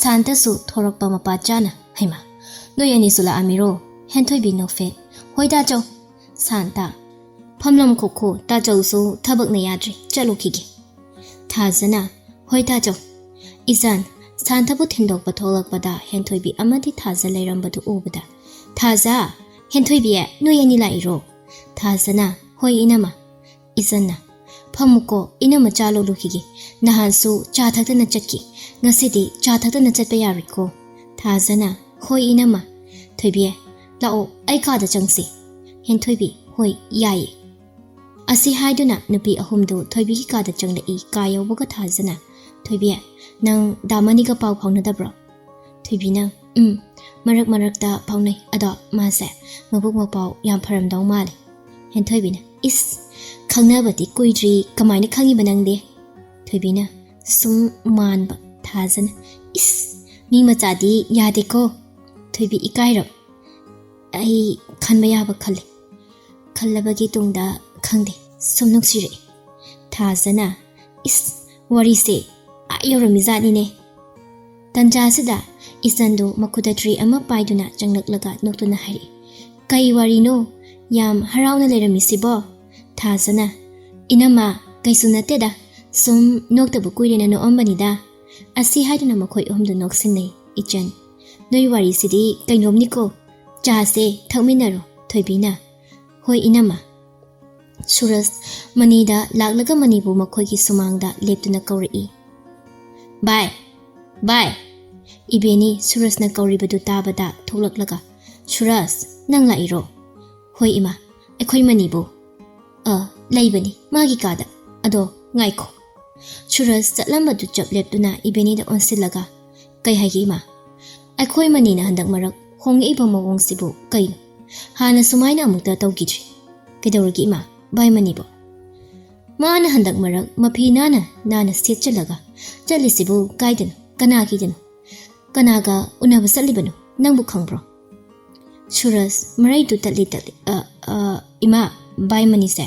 ꯁꯥꯟꯇꯁꯨ ꯊꯣꯔꯛꯄ ꯃꯄꯥ ꯆꯥꯅ, "ꯍꯩꯃꯥ, ꯅꯣꯏ ꯑꯅꯤꯁꯨ ꯂꯥꯛꯑꯝꯃꯤꯔꯣ?" ꯍꯦꯟꯊꯣꯏꯕꯤ ꯅꯣꯛꯐꯦꯠ, "ꯍꯣꯏ ꯇꯥꯆꯧ꯫" ꯁꯥꯟꯇ, "ꯐꯝꯂꯝ ꯈꯣꯈꯣ, ꯇꯥꯆꯧꯁꯨ ꯊꯕꯛꯅ ꯌꯥꯗ꯭ꯔꯦ, ꯆꯠꯂꯨꯈꯤꯒꯦ꯫" ꯊꯥꯖꯅ, "ꯍꯣꯏ ꯇꯥꯆꯧ꯫" ꯏꯆꯟ, ꯁꯥꯟꯇꯕꯨ ꯊꯤꯟꯗꯣꯛꯄ ꯊꯣꯛꯂꯛꯄꯗ ꯍꯦꯟꯊꯣꯏꯕꯤ ꯑꯃꯗꯤ ꯊꯥꯖ ꯂꯩꯔꯝꯕꯗꯨ ꯎꯕꯗ, "ꯊꯥꯖ, ꯍꯦꯟꯊꯣꯏꯕꯤ, ꯅꯣꯏ ꯑꯅꯤ ꯂꯥꯛꯏꯔꯣ?" ꯊꯥꯖꯅ, "ꯍꯣꯏ ꯏꯅꯝꯃ꯫" ꯏꯆꯟꯅ, "ꯐꯝꯃꯨꯀꯣ, ꯏꯅꯝꯃ ꯆꯥ ꯂꯣꯜꯂꯨꯈꯤꯒꯦ꯫ ꯅꯍꯥꯟꯁꯨ ꯆꯥ ꯊꯛꯇꯅ ꯆꯠꯈꯤ, ꯉꯁꯤꯗꯤ ꯆꯥ ꯊꯛꯇꯅ ꯆꯠꯄ ꯌꯥꯔꯣꯏꯀꯣ꯫" ꯊꯥꯖꯅ, "ꯍꯣꯏ ꯏꯅꯝꯃ꯫" "ꯊꯣꯏꯕꯤ, ꯂꯥꯛꯑꯣ, ꯑꯩ ꯀꯥꯗ ꯆꯪꯁꯤ꯫" ꯍꯦꯟꯊꯣꯏꯕꯤ, "ꯍꯣꯏ, ꯌꯥꯏꯌꯦ꯫" ꯑꯁꯤ ꯍꯥꯏꯗꯨꯅ ꯅꯨꯄꯤ ꯑꯍꯨꯝꯗꯨ ꯊꯣꯏꯕꯤꯒꯤ ꯀꯥꯗ ꯆꯪꯂꯛꯏ꯫ ꯀꯥ ꯌꯧꯕꯒ ꯊꯥꯖꯅ, "ꯊꯣꯏꯕꯤ, ꯅꯪ ꯗꯥ ꯃꯅꯤꯒ ꯄꯥꯎ ꯐꯥꯎꯅꯗꯕ꯭ꯔꯣ?" ꯊꯣꯏꯕꯤꯅ, "ꯎꯝ, ꯃꯔꯛ ꯃꯔꯛꯇ ꯐꯥꯎꯅꯩ꯫ ꯑꯗꯣ ꯃꯥꯁꯦ ꯃꯕꯨꯛ ꯃꯄꯥꯎ ꯌꯥꯝ ꯐꯔꯝꯗꯧ ꯃꯥꯜꯂꯦ꯫" ꯍꯦꯟꯊꯣꯏꯕꯤꯅ, "ꯏꯁ, ꯈꯪꯅꯕꯗꯤ ꯀꯨꯏꯗ꯭ꯔꯤ, ꯀꯃꯥꯏꯅ ꯈꯪꯉꯤꯕ ꯅꯪꯗꯤ?" ꯊꯣꯏꯕꯤꯅ ꯁꯨꯝ ꯃꯥꯟꯕ꯫ ꯊꯥꯖꯅ, "ꯏꯁ, ꯃꯤ ꯃꯆꯥꯗꯤ ꯌꯥꯗꯦꯀꯣ꯫" ꯊꯣꯏꯕꯤ ꯏꯀꯥꯏꯔꯕ, "ꯑꯩ ꯈꯟꯕ ꯌꯥꯕ ꯈꯜꯂꯤ꯫ ꯈꯜꯂꯕꯒꯤ ꯇꯨꯡꯗ ꯈꯪꯗꯦ, ꯁꯨꯝ ꯅꯨꯡꯁꯤꯔꯛꯏ꯫" ꯊꯥꯖꯅ, "ꯏꯁ, ꯋꯥꯔꯤꯁꯦ ꯑꯥ ꯌꯧꯔꯝꯃꯤꯖꯥꯠꯅꯤꯅꯦ꯫" ꯇꯟꯖꯥꯁꯤꯗ ꯏꯆꯟꯗꯨ ꯃꯈꯨꯠꯇ ꯇ꯭ꯔꯦ ꯑꯃ ꯄꯥꯏꯗꯨꯅ ꯆꯪꯂꯛꯂꯒ ꯅꯣꯛꯇꯨꯅ ꯍꯥꯏꯔꯛꯏ, "ꯀꯩ ꯋꯥꯔꯤꯅꯣ ꯌꯥꯝ ꯍꯔꯥꯎꯅ ꯂꯩꯔꯝꯃꯤꯁꯤꯕꯣ?" ꯊꯥꯖꯅ, "ꯏꯅꯝꯃ, ꯀꯩꯁꯨ ꯅꯠꯇꯦꯗ, ꯁꯨꯝ ꯅꯣꯛꯇꯕ ꯀꯨꯏꯔꯦꯅ ꯅꯣꯛꯑꯝꯕꯅꯤꯗ꯫" ꯑꯁꯤ ꯍꯥꯏꯗꯨꯅ ꯃꯈꯣꯏ ꯑꯍꯨꯝꯗꯨ ꯅꯣꯛꯁꯤꯟꯅꯩ꯫ ꯏꯆꯟ, "ꯅꯣꯏ ꯋꯥꯔꯤꯁꯤꯗꯤ ꯀꯩꯅꯣꯝꯅꯤꯀꯣ꯫ ꯆꯥꯁꯦ, ꯊꯛꯃꯤꯟꯅꯔꯣ, ꯊꯣꯏꯕꯤꯅ꯫ "ꯍꯣꯏ, ꯏꯅꯝꯃ"꯫ ꯁꯨꯔꯖ ꯃꯅꯤꯗ ꯂꯥꯛꯂꯒ ꯃꯅꯤꯕꯨ ꯃꯈꯣꯏꯒꯤ ꯁꯨꯃꯥꯡꯗ ꯂꯦꯞꯇꯨꯅ ꯀꯧꯔꯛꯏ꯫ "ꯚꯥꯏ! ꯚꯥꯏ!" ꯏꯕꯦꯅꯤ ꯁꯨꯔꯖꯅ ꯀꯧꯔꯤꯕꯗꯨ ꯇꯥꯕꯗ ꯊꯣꯛꯂꯛꯂꯒ, "ꯁꯨꯔꯖ, ꯅꯪ ꯂꯥꯛꯏꯔꯣ?" "ꯍꯣꯏ, ꯏꯃꯥ꯫ ꯑꯩꯈꯣꯏ ꯃꯅꯤꯕꯨ?" "ꯑ, ꯂꯩꯕꯅꯤ, ꯃꯥꯒꯤ ꯀꯥꯗ꯫ ꯑꯗꯣ ꯉꯥꯏꯈꯣ"꯫ ꯁꯨꯔꯖ ꯆꯠꯂꯝꯕꯗꯨ ꯆꯞ ꯂꯦꯞꯇꯨꯅ ꯏꯕꯦꯅꯤꯗ ꯑꯣꯟꯁꯤꯜꯂꯒ, "ꯀꯩ ꯍꯥꯏꯒꯦ, ꯏꯃꯥ?" "ꯑꯩꯈꯣꯏ ꯃꯅꯤꯅ ꯍꯟꯗꯛ ꯃꯔꯛ ꯍꯣꯡꯂꯛꯏꯕ ꯃꯑꯣꯡꯁꯤꯕꯨ ꯀꯩꯅꯣ? ꯍꯥꯟꯅ ꯁꯨꯃꯥꯏꯅ ꯑꯃꯨꯛꯇ ꯇꯧꯈꯤꯗ꯭ꯔꯤ꯫ ꯀꯩꯗꯧꯔꯒꯦ, ꯏꯃꯥ, ꯚꯥꯏ ꯃꯅꯤꯕꯨ?" "ꯃꯥꯅ ꯍꯟꯗꯛ ꯃꯔꯛ ꯃꯐꯤ ꯅꯥꯟꯅ ꯅꯥꯟꯅ ꯁꯦꯠꯆꯜꯂꯒ ꯆꯠꯂꯤꯁꯤꯕꯨ ꯀꯥꯏꯗꯅꯣ? ꯀꯅꯥꯒꯤꯗꯅꯣ? ꯀꯅꯥꯒ ꯎꯅꯕ ꯆꯠꯂꯤꯕꯅꯣ? ꯅꯪꯕꯨ ꯈꯪꯕ꯭ꯔꯣ?" ꯁꯨꯔꯖ ꯃꯔꯩꯗꯨ ꯇꯠꯂꯤ ꯇꯠꯂꯤ, "ꯑ, ꯑ, ꯏꯃꯥ, ꯚꯥꯏ ꯃꯅꯤꯁꯦ"꯫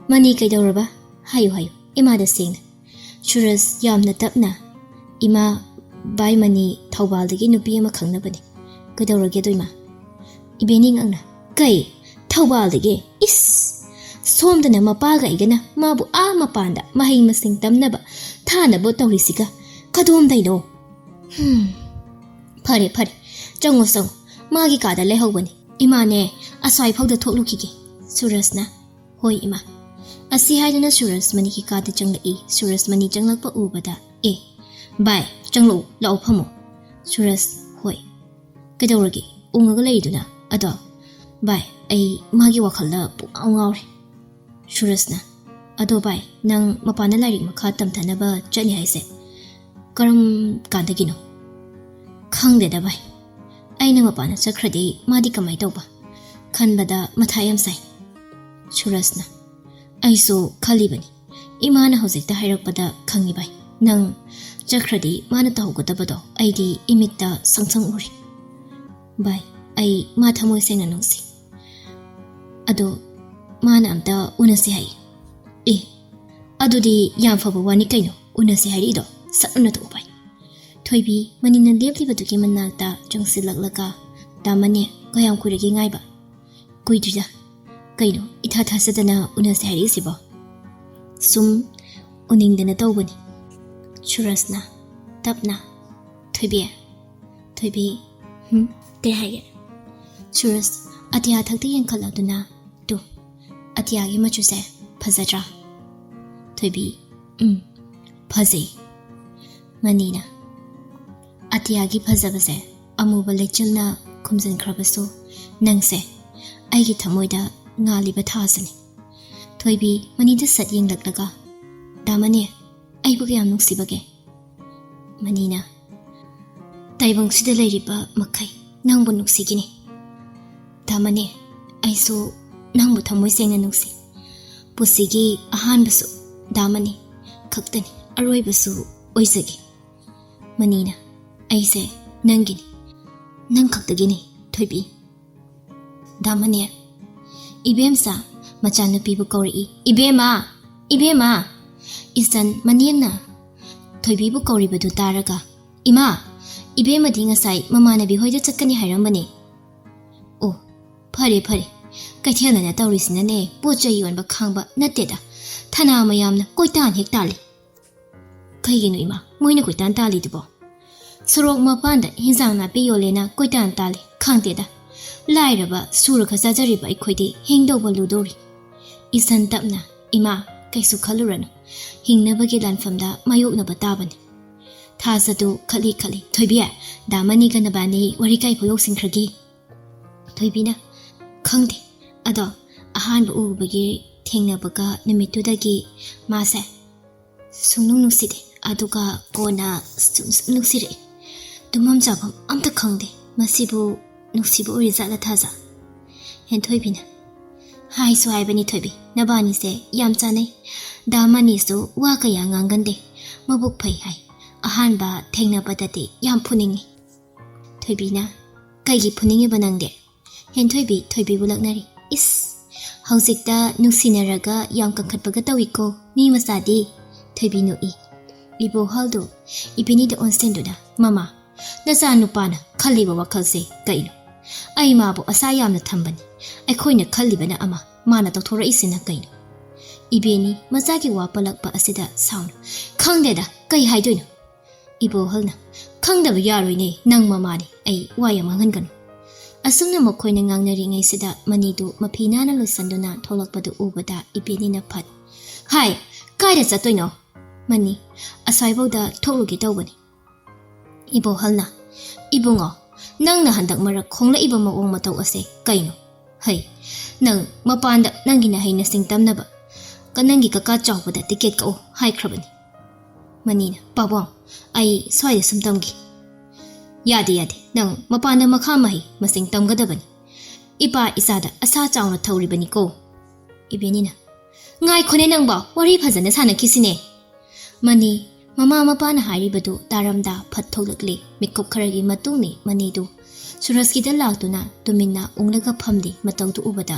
"ꯃꯅꯤ ꯀꯩꯗꯧꯔꯕ? ꯍꯥꯏꯌꯨ, ꯍꯥꯏꯌꯨ, ꯏꯃꯥꯗ ꯁꯦꯡꯅ"꯫ ꯁꯨꯔꯖ ꯌꯥꯝꯅ ꯇꯞꯅ, "ꯏꯃꯥ, ꯚꯥꯏ ꯃꯅꯤ ꯊꯧꯕꯥꯜꯗꯒꯤ ꯅꯨꯄꯤ ꯑꯃ ꯈꯪꯅꯕꯅꯤ"꯫ "ꯀꯩꯗꯧꯔꯒꯦ ꯑꯗꯣ, ꯏꯃꯥ?" ꯏꯕꯦꯅꯤ ꯉꯛꯅ, "ꯀꯩ? ꯊꯧꯕꯥꯜꯗꯒꯤ? ꯏꯁ! ꯁꯣꯝꯗꯅ ꯃꯄꯥꯒ ꯑꯩꯒꯅ ꯃꯥꯕꯨ ꯑꯥ ꯃꯄꯥꯟꯗ ꯃꯍꯩ ꯃꯁꯤꯡ ꯇꯝꯅꯕ ꯊꯥꯅꯕ ꯇꯧꯔꯤꯁꯤꯒ ꯀꯗꯣꯝꯗꯩꯅꯣ? ꯍꯝ꯫ ꯐꯔꯦ, ꯐꯔꯦ, ꯆꯪꯉꯣ, ꯆꯪꯉꯣ꯫ ꯃꯥꯒꯤ ꯀꯥꯗ ꯂꯩꯍꯧꯕꯅꯤ꯫ ꯏꯃꯥꯅꯦ, ꯑꯁ꯭ꯋꯥꯏꯐꯥꯎꯗ ꯊꯣꯛꯂꯨꯈꯤꯒꯦ"꯫ ꯁꯨꯔꯖꯅ, "ꯍꯣꯏ, ꯏꯃꯥ"꯫ ꯑꯁꯤ ꯍꯥꯏꯗꯨꯅ ꯁꯨꯔꯖ ꯃꯅꯤꯒꯤ ꯀꯥꯗ ꯆꯪꯂꯛꯏ꯫ ꯁꯨꯔꯖ ꯃꯅꯤ ꯆꯪꯂꯛꯄ ꯎꯕꯗ, "ꯑꯦ, ꯚꯥꯏ, ꯆꯪꯂꯛꯎ, ꯂꯥꯛꯑꯣ, ꯐꯝꯃꯣ"꯫ ꯁꯨꯔꯖ, "ꯍꯣꯏ"꯫ "ꯀꯩꯗꯧꯔꯒꯦ? ꯎꯪꯉꯒ ꯂꯩꯔꯤꯗꯨꯅ?" "ꯑꯗꯣ, ꯚꯥꯏ, ꯑꯩ ꯃꯥꯒꯤ ꯋꯥꯈꯜꯗ ꯄꯨꯡꯉꯥꯎ ꯉꯥꯎꯔꯦ"꯫ ꯁꯨꯔꯖꯅ, "ꯑꯗꯣ ꯚꯥꯏ, ꯅꯪ ꯃꯄꯥꯟꯗ ꯂꯥꯏꯔꯤꯛ ꯃꯈꯥ ꯇꯝꯊꯅꯕ ꯆꯠꯅꯤ ꯍꯥꯏꯁꯦ ꯀꯔꯝ ꯀꯥꯟꯗꯒꯤꯅꯣ?" "ꯈꯪꯗꯦꯗ ꯚꯥꯏ, ꯑꯩꯅ ꯃꯄꯥꯟꯗ ꯆꯠꯈ꯭ꯔꯗꯤ ꯃꯥꯗꯤ ꯀꯃꯥꯏ ꯇꯧꯕ? ꯈꯟꯕꯗ ꯃꯊꯥ ꯌꯥꯝ ꯁꯥꯏ"꯫ ꯁꯨꯔꯖꯅ, "ꯑꯩꯁꯨ ꯈꯜꯂꯤꯕꯅꯤ, ꯏꯃꯥꯅ ꯍꯧꯖꯤꯛꯇ ꯍꯥꯏꯔꯛꯄꯗ ꯈꯪꯉꯤ ꯚꯥꯏ꯫ ꯅꯪ ꯆꯠꯈ꯭ꯔꯗꯤ ꯃꯥꯅ ꯇꯧꯍꯧꯒꯗꯕꯗꯣ ꯑꯩꯗꯤ ꯏꯃꯤꯠꯇ ꯁꯪ ꯁꯪ ꯎꯔꯦ꯫ ꯚꯥꯏ, ꯑꯩ ꯃꯥ ꯊꯃꯣꯏ ꯁꯦꯡꯅ ꯅꯨꯡꯁꯤ꯫ ꯑꯗꯣ ꯃꯥꯅ ꯑꯝꯇ ꯎꯅꯁꯤ ꯍꯥꯏ"꯫ "ꯑꯦ, ꯑꯗꯨꯗꯤ ꯌꯥꯝ ꯐꯕ ꯋꯥꯅꯤ ꯀꯩꯅꯣ, ꯎꯅꯁꯤ ꯍꯥꯏꯔꯛꯏꯗꯣ꯫ ꯁꯠ ꯎꯅꯊꯣꯛꯎ ꯚꯥꯏ"꯫ ꯊꯣꯏꯕꯤ ꯃꯅꯤꯅ ꯂꯦꯞꯂꯤꯕꯗꯨꯒꯤ ꯃꯅꯥꯛꯇ ꯆꯪꯁꯤꯜꯂꯛꯂꯒ, "ꯇꯥꯃꯅꯦ, ꯀꯌꯥꯝ ꯀꯨꯏꯔꯒꯦ ꯉꯥꯏꯕ?" "ꯀꯨꯏꯗ꯭ꯔꯤꯗ꯫ ꯀꯩꯅꯣ, ꯏꯊꯥ ꯊꯥꯖꯗꯅ ꯎꯅꯁꯦ ꯍꯥꯏꯔꯛꯏꯁꯤꯕꯣ?" "ꯁꯨꯝ ꯎꯅꯤꯡꯗꯅ ꯇꯧꯕꯅꯤ"꯫ ꯁꯨꯔꯖꯅ ꯇꯞꯅ, "ꯊꯣꯏꯕꯤ, ꯊꯣꯏꯕꯤ"꯫ "ꯍꯨꯝ? ꯀꯩ ꯍꯥꯏꯒꯦ?" ꯁꯨꯔꯖ ꯑꯇꯤꯌꯥ ꯊꯛꯇ ꯌꯦꯡꯈꯠꯂꯗꯨꯅ, "ꯇꯨ, ꯑꯇꯤꯌꯥꯒꯤ ꯃꯆꯨꯁꯦ ꯐꯖꯗ꯭ꯔꯥ?" ꯊꯣꯏꯕꯤ, "ꯎꯝ, ꯐꯖꯩ꯫" ꯃꯅꯤꯅ, "ꯑꯇꯤꯌꯥꯒꯤ ꯐꯖꯕꯁꯦ ꯑꯃꯨꯕ ꯂꯩꯆꯤꯜꯅ ꯈꯨꯝꯖꯤꯟꯈ꯭ꯔꯕꯁꯨ, ꯅꯪꯁꯦ ꯑꯩꯒꯤ ꯊꯃꯣꯏꯗ ꯉꯥꯜꯂꯤꯕ ꯊꯥꯁꯤꯅꯤ꯫" ꯊꯣꯏꯕꯤ ꯃꯅꯤꯗ ꯁꯠ ꯌꯦꯡꯂꯛꯂꯒ, "ꯗꯥ ꯃꯅꯤ, ꯑꯩꯕꯨ ꯀꯌꯥꯝ ꯅꯨꯡꯁꯤꯕꯒꯦ?" ꯃꯅꯤꯅ, "ꯇꯥꯏꯕꯪꯁꯤꯗ ꯂꯩꯔꯤꯕ ꯃꯈꯩ ꯅꯪꯕꯨ ꯅꯨꯡꯁꯤꯒꯅꯤ꯫ ꯗꯥ ꯃꯅꯤ, ꯑꯩꯁꯨ ꯅꯪꯕꯨ ꯊꯃꯣꯏ ꯁꯦꯡꯅ ꯅꯨꯡꯁꯤ꯫ ꯄꯨꯟꯁꯤꯒꯤ ꯑꯍꯥꯟꯕꯁꯨ ꯗꯥ ꯃꯅꯤ ꯈꯛꯇꯅꯤ, ꯑꯔꯣꯏꯕꯁꯨ ꯑꯣꯏꯖꯒꯦ꯫" ꯃꯅꯤꯅ, "ꯑꯩꯁꯦ ꯅꯪꯒꯤꯅꯤ, ꯅꯪ ꯈꯛꯇꯒꯤꯅꯤ, ꯊꯣꯏꯕꯤ꯫" ꯗꯥ ꯃꯅꯤ, "ꯏꯕꯦꯝꯆꯥ", ꯃꯆꯥꯅꯨꯄꯤꯕꯨ ꯀꯧꯔꯛꯏ, "ꯏꯕꯦꯝꯃ! ꯏꯕꯦꯝꯃ!" ꯏꯆꯟ ꯃꯅꯦꯝꯅ ꯊꯣꯏꯕꯤꯕꯨ ꯀꯧꯔꯤꯕꯗꯨ ꯇꯥꯔꯒ, "ꯏꯃꯥ, ꯏꯕꯦꯝꯃꯗꯤ ꯉꯁꯥꯏ ꯃꯃꯥꯟꯅꯕꯤ ꯍꯣꯏꯗ ꯆꯠꯀꯅꯤ ꯍꯥꯏꯔꯝꯕꯅꯦ꯫" "ꯑꯣ, ꯐꯔꯦ ꯐꯔꯦ, ꯀꯩꯊꯦꯜꯗꯅ ꯇꯧꯔꯤꯁꯤꯅꯅꯦ, ꯄꯣꯠ ꯆꯩ ꯌꯣꯟꯕ ꯈꯥꯡꯕ ꯅꯠꯇꯦꯗ, ꯊꯅꯥ ꯃꯌꯥꯝꯅ ꯀꯣꯏꯇꯥꯟ ꯍꯦꯛ ꯇꯥꯜꯂꯤ꯫" "ꯀꯩꯒꯤꯅꯣ ꯏꯃꯥ, ꯃꯣꯏꯅ ꯀꯣꯏꯇꯥꯟ ꯇꯥꯜꯂꯤꯗꯨꯕꯣ?" "ꯁꯣꯔꯣꯛ ꯃꯄꯥꯟꯗ ꯍꯤꯟꯖꯥꯡ ꯅꯥꯄꯤ ꯌꯣꯜꯂꯦꯅ ꯀꯣꯏꯇꯥꯟ ꯇꯥꯜꯂꯤ, ꯈꯪꯗꯦꯗ꯫ ꯂꯥꯏꯔꯕ ꯁꯨꯔꯒ ꯆꯥꯖꯔꯤꯕ ꯑꯩꯈꯣꯏꯗꯤ ꯍꯤꯡꯗꯧꯕ ꯂꯨꯗꯧꯔꯤ꯫" ꯏꯆꯟ ꯇꯞꯅ, "ꯏꯃꯥ, ꯀꯩꯁꯨ ꯈꯜꯂꯨꯔꯅꯨ, ꯍꯤꯡꯅꯕꯒꯤ ꯂꯥꯟꯐꯝꯗ ꯃꯥꯌꯣꯛꯅꯕ ꯇꯥꯕꯅꯤ꯫" ꯊꯥꯖꯗꯨ ꯈꯠꯂꯤ ꯈꯠꯂꯤ, "ꯊꯣꯏꯕꯤ, ꯗꯥ ꯃꯅꯤꯒ ꯅꯕꯥꯅꯤ ꯋꯥꯔꯤ ꯀꯥꯏꯐꯥꯎ ꯌꯧꯁꯤꯟꯈ꯭ꯔꯒꯦ?" ꯊꯣꯏꯕꯤꯅ, "ꯈꯪꯗꯦ, ꯑꯗꯣ ꯑꯍꯥꯟꯕ ꯎꯕꯒꯤ ꯊꯦꯡꯅꯕꯒ ꯅꯨꯃꯤꯠꯇꯨꯗꯒꯤ ꯃꯥꯁꯦ ꯁꯨꯡꯅꯨꯡ ꯅꯨꯡꯁꯤꯗꯦ, ꯑꯗꯨꯒ ꯀꯣꯟꯅ ꯁꯨꯝ ꯁꯨꯝ ꯅꯨꯡꯁꯤꯔꯛꯑꯦ꯫ ꯇꯨꯝꯐꯝ ꯆꯥꯐꯝ ꯑꯝꯇ ꯈꯪꯗꯦ꯫ ꯃꯁꯤꯕꯨ ꯅꯨꯡꯁꯤꯕ ꯑꯣꯏꯔꯤꯖꯥꯠꯂ ꯊꯥꯖ?" ꯍꯦꯟꯊꯣꯏꯕꯤꯅ, "ꯍꯥꯏꯁꯨ ꯍꯥꯏꯕꯅꯤ ꯊꯣꯏꯕꯤ, ꯅꯕꯥꯅꯤꯁꯦ ꯌꯥꯝ ꯆꯥꯟꯅꯩ꯫ ꯗꯥ ꯃꯅꯤꯁꯨ ꯋꯥ ꯀꯌꯥ ꯉꯥꯡꯒꯟꯗꯦ, ꯃꯕꯨꯛ ꯐꯩ ꯍꯥꯏ꯫ ꯑꯍꯥꯟꯕ ꯊꯦꯡꯅꯕꯗꯗꯤ ꯌꯥꯝ ꯐꯨꯅꯤꯡꯉꯤ꯫" ꯊꯣꯏꯕꯤꯅ, "ꯀꯩꯒꯤ ꯐꯨꯅꯤꯡꯉꯤꯕ ꯅꯪꯗꯤ?" ꯍꯦꯟꯊꯣꯏꯕꯤ ꯊꯣꯏꯕꯤꯕꯨ ꯂꯛꯅꯔꯤ꯫ "ꯏꯁ, ꯍꯧꯖꯤꯛꯇ ꯅꯨꯡꯁꯤꯅꯔꯒ ꯌꯥꯝ ꯀꯟꯈꯠꯄꯒ ꯇꯧꯏꯀꯣ ꯃꯤ ꯃꯆꯥꯗꯤ꯫" ꯊꯣꯏꯕꯤ ꯅꯣꯛꯏ꯫ ꯏꯕꯣꯍꯜꯗꯨ ꯏꯕꯦꯅꯤꯗ ꯑꯣꯟꯁꯤꯟꯗꯨꯅ, "ꯃꯃꯥ, ꯅꯆꯥ ꯅꯨꯄꯥꯅ ꯈꯜꯂꯤꯕ ꯋꯥꯈꯜꯁꯦ ꯀꯩꯅꯣ? ꯑꯩ ꯃꯥꯕꯨ ꯑꯁꯥ ꯌꯥꯝꯅ ꯊꯝꯕꯅꯤ꯫ ꯑꯩꯈꯣꯏꯅ ꯈꯜꯂꯤꯕꯅ ꯑꯃ, ꯃꯥꯅ ꯇꯧꯊꯣꯔꯛꯏꯁꯤꯅ ꯀꯩꯅꯣ?" ꯏꯕꯦꯅꯤ ꯃꯆꯥꯒꯤ ꯋꯥ ꯄꯜꯂꯛꯄ ꯑꯁꯤꯗ ꯁꯥꯎꯅ, "ꯈꯪꯗꯦꯗ, ꯀꯩ ꯍꯥꯏꯗꯣꯏꯅꯣ?" ꯏꯕꯣꯍꯜꯅ, "ꯈꯪꯗꯕ ꯌꯥꯔꯣꯏꯅꯦ, ꯅꯪ ꯃꯃꯥꯅꯤ, ꯑꯩ ꯋꯥ ꯌꯥꯝ ꯉꯥꯡꯍꯟꯒꯅꯨ꯫ ꯑꯁꯨꯝꯅ ꯃꯈꯣꯏꯅ ꯉꯥꯡꯅꯔꯤꯉꯩꯁꯤꯗ ꯃꯅꯤꯗꯨ ꯃꯐꯤ ꯅꯥꯟꯅ ꯂꯣꯏꯁꯤꯟꯗꯨꯅ ꯊꯣꯛꯂꯛꯄꯗꯨ ꯎꯕꯗ ꯏꯕꯦꯅꯤꯅ ꯐꯠ, "ꯍꯥꯏ, ꯀꯥꯏꯗ ꯆꯠꯇꯣꯏꯅꯣ?" ꯃꯅꯤ, "ꯑꯁ꯭ꯋꯥꯏꯐꯥꯎꯗ ꯊꯣꯛꯂꯨꯒꯦ ꯇꯧꯕꯅꯤ꯫" ꯏꯕꯣꯍꯜꯅ, "ꯏꯕꯨꯡꯉꯣ, ꯅꯪꯅ ꯍꯟꯗꯛ ꯃꯔꯛ ꯈꯣꯡꯂꯛꯏꯕ ꯃꯑꯣꯡ ꯃꯇꯧ ꯑꯁꯦ ꯀꯩꯅꯣ? ꯍꯩ, ꯅꯪ ꯃꯄꯥꯟꯗ ꯅꯪꯒꯤ ꯅꯍꯩ ꯅꯁꯤꯡ ꯇꯝꯅꯕ ꯀ-, ꯅꯪꯒꯤ ꯀꯀꯥ ꯆꯥꯎꯕꯗ ꯇꯤꯀꯦꯠ ꯀꯛꯎ ꯍꯥꯏꯈ꯭ꯔꯕꯅꯤ꯫" ꯃꯅꯤꯅ, "ꯄꯥꯕꯣꯡ, ꯑꯩ ꯁ꯭ꯋꯥꯏꯗ ꯁꯨꯝ ꯇꯝꯒꯦ꯫" "ꯌꯥꯗꯦ, ꯌꯥꯗꯦ, ꯅꯪ ꯃꯄꯥꯟꯗ ꯃꯈꯥ ꯃꯍꯩ ꯃꯁꯤꯡ ꯇꯝꯒꯗꯕꯅꯤ꯫ ꯏꯄꯥ ꯏꯆꯥꯗ ꯑꯁꯥ ꯆꯥꯎꯅ ꯊꯧꯔꯤꯕꯅꯤꯀꯣ꯫" ꯏꯕꯦꯅꯤꯅ, "ꯉꯥꯏꯈꯣꯅꯦ ꯅꯪꯕꯣ, ꯋꯥꯔꯤ ꯐꯖꯅ ꯁꯥꯟꯅꯈꯤꯁꯤꯅꯦ꯫" ꯃꯅꯤ, ꯃꯃꯥ ꯃꯄꯥꯅ ꯍꯥꯏꯔꯤꯕꯗꯨ ꯇꯥꯔꯝꯗ ꯐꯠ ꯊꯣꯛꯂꯛꯂꯦ꯫ ꯃꯤꯀꯨꯞ ꯈꯔꯒꯤ ꯃꯇꯨꯡꯅꯤ ꯃꯅꯤꯗꯨ ꯁꯨꯔꯖꯀꯤꯗ ꯂꯥꯛꯇꯨꯅ ꯇꯨꯃꯤꯟꯅ ꯎꯪꯂꯒ ꯐꯝꯂꯤ ꯃꯇꯧꯗꯨ ꯎꯕꯗ,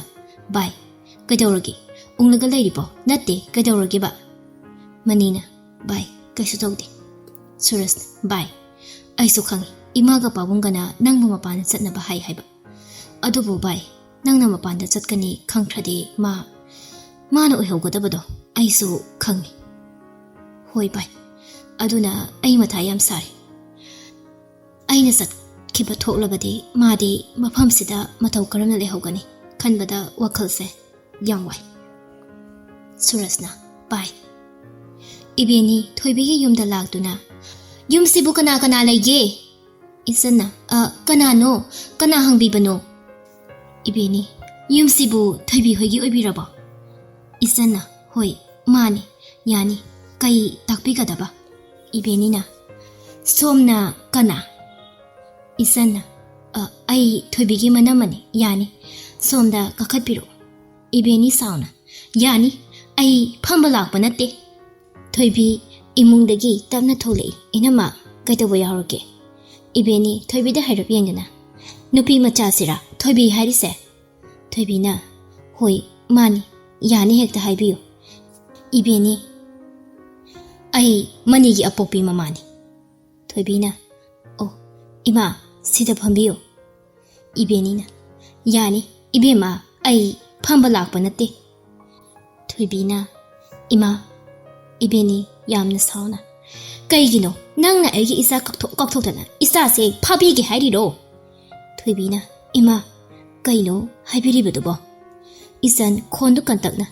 "ꯚꯥꯏ, ꯀꯩꯗꯧꯔꯒꯦ? ꯎꯪꯂꯒ ꯂꯩꯔꯤꯕꯣ? ꯅꯠꯇꯦ, ꯀꯩꯗꯧꯔꯒꯦꯕ?" ꯃꯅꯤꯅ, "ꯚꯥꯏ, ꯀꯩꯁꯨ ꯇꯧꯗꯦ꯫" ꯁꯨꯔꯖꯅ, "ꯚꯥꯏ, ꯑꯩꯁꯨ ꯈꯪꯉꯤ, ꯏꯃꯥꯒ ꯄꯥꯕꯨꯡꯒꯅ ꯅꯪꯕꯨ ꯃꯄꯥꯟꯗ ꯆꯠꯅꯕ ꯍꯥꯏ ꯍꯥꯏꯕ꯫ ꯑꯗꯨꯕꯨ ꯚꯥꯏ, ꯅꯪꯅ ꯃꯄꯥꯟꯗ ꯆꯠꯀꯅꯤ ꯈꯪꯈ꯭ꯔꯗꯤ ꯃꯥ, ꯃꯥꯅ ꯑꯣꯏꯍꯧꯒꯗꯕꯗꯣ ꯑꯩꯁꯨ ꯈꯪꯉꯤ꯫" "ꯍꯣꯏ ꯚꯥꯏ, ꯑꯗꯨꯅ ꯑꯩ ꯃꯊꯥ ꯌꯥꯝ ꯁꯥꯔꯦ꯫ ꯑꯩꯅ ꯆꯠꯈꯤꯕ ꯊꯣꯛꯂꯕꯗꯤ ꯃꯥꯗꯤ ꯃꯐꯝꯁꯤꯗ ꯃꯇꯧ ꯀꯔꯝꯅ ꯂꯩꯍꯧꯒꯅꯤ ꯈꯟꯕꯗ ꯋꯥꯈꯜꯁꯦ ꯌꯥꯝ ꯋꯥꯏ꯫" ꯁꯨꯔꯖꯅ, "ꯚꯥꯏ꯫" ꯏꯕꯦꯅꯤ ꯊꯣꯏꯕꯤꯒꯤ ꯌꯨꯝꯗ ꯂꯥꯛꯇꯨꯅ, "ꯌꯨꯝꯁꯤꯕꯨ ꯀꯅꯥ ꯀꯅꯥ ꯂꯩꯒꯦ?" ꯏꯆꯟꯅ, "ꯑ, ꯀꯅꯥꯅꯣ? ꯀꯅꯥ ꯍꯪꯕꯤꯕꯅꯣ?" ꯏꯕꯦꯅꯤ, "ꯌꯨꯝꯁꯤꯕꯨ ꯊꯣꯏꯕꯤ ꯍꯣꯏꯒꯤ ꯑꯣꯏꯕꯤꯔꯕꯣ?" ꯏꯆꯟꯅ, "ꯍꯣꯏ, ꯃꯥꯅꯤ, ꯌꯥꯅꯤ꯫ ꯀꯩ ꯇꯥꯛꯄꯤꯒꯗꯕ?" ꯏꯕꯦꯅꯤꯅ, "ꯁꯣꯝꯅ ꯀꯅꯥ?" ꯏꯆꯟꯅ, "ꯑ, ꯑꯩ ꯊꯣꯏꯕꯤꯒꯤ ꯃꯅꯝꯃꯅꯤ, ꯌꯥꯅꯤ꯫ ꯁꯣꯝꯗ ꯀꯥꯈꯠꯄꯤꯔꯛꯎ꯫" ꯏꯕꯦꯅꯤ ꯁꯥꯎꯅ, "ꯌꯥꯅꯤ, ꯑꯩ ꯐꯝꯕ ꯂꯥꯛꯄ ꯅꯠꯇꯦ꯫" ꯊꯣꯏꯕꯤ ꯏꯃꯨꯡꯗꯒꯤ ꯇꯞꯅ ꯊꯣꯛꯂꯛꯏ꯫ "ꯏꯅꯝꯃ, ꯀꯩꯗꯧꯕ ꯌꯥꯎꯔꯒꯦ?" ꯏꯕꯦꯅꯤ ꯊꯣꯏꯕꯤꯗ ꯍꯥꯏꯔꯞ ꯌꯦꯡꯗꯨꯅ, "ꯅꯨꯄꯤ ꯃꯆꯥꯁꯤꯔꯥ ꯊꯣꯏꯕꯤ ꯍꯥꯏꯔꯤꯁꯦ?" ꯊꯣꯏꯕꯤꯅ, "ꯍꯣꯏ, ꯃꯥꯅꯤ, ꯌꯥꯅꯤ, ꯍꯦꯛꯇ ꯍꯥꯏꯕꯤꯌꯨ꯫" ꯏꯕꯦꯅꯤ, "ꯑꯩ ꯃꯅꯤꯒꯤ ꯑꯄꯣꯛꯄꯤ ꯃꯃꯥꯅꯤ꯫" ꯊꯣꯏꯕꯤꯅ, "ꯑꯣ, ꯏꯃꯥ, ꯁꯤꯗ ꯐꯝꯕꯤꯌꯨ꯫" ꯏꯕꯦꯅꯤꯅ, "ꯌꯥꯅꯤ, ꯏꯕꯦꯝꯃ, ꯑꯩ ꯐꯝꯕ ꯂꯥꯛꯄ ꯅꯠꯇꯦ꯫" ꯊꯣꯏꯕꯤꯅ, "ꯏꯃꯥ꯫" ꯏꯕꯦꯅꯤ ꯌꯥꯝꯅ ꯁꯥꯎꯅ, "ꯀꯩꯒꯤꯅꯣ ꯅꯪꯅ ꯑꯩꯒꯤ ꯏꯆꯥ ꯀꯥꯎꯊꯣꯛ-, ꯀꯥꯎꯊꯣꯛꯇꯅ ꯏꯆꯥꯁꯦ ꯐꯥꯕꯤꯒꯦ ꯍꯥꯏꯔꯤꯔꯣ?" ꯊꯣꯏꯕꯤꯅ, "ꯏꯃꯥ, ꯀꯩꯅꯣ ꯍꯥꯏꯕꯤꯔꯤꯕꯗꯨꯕꯣ?" ꯏꯆꯟ ꯈꯣꯟꯗꯨ ꯀꯟꯇꯛꯅ,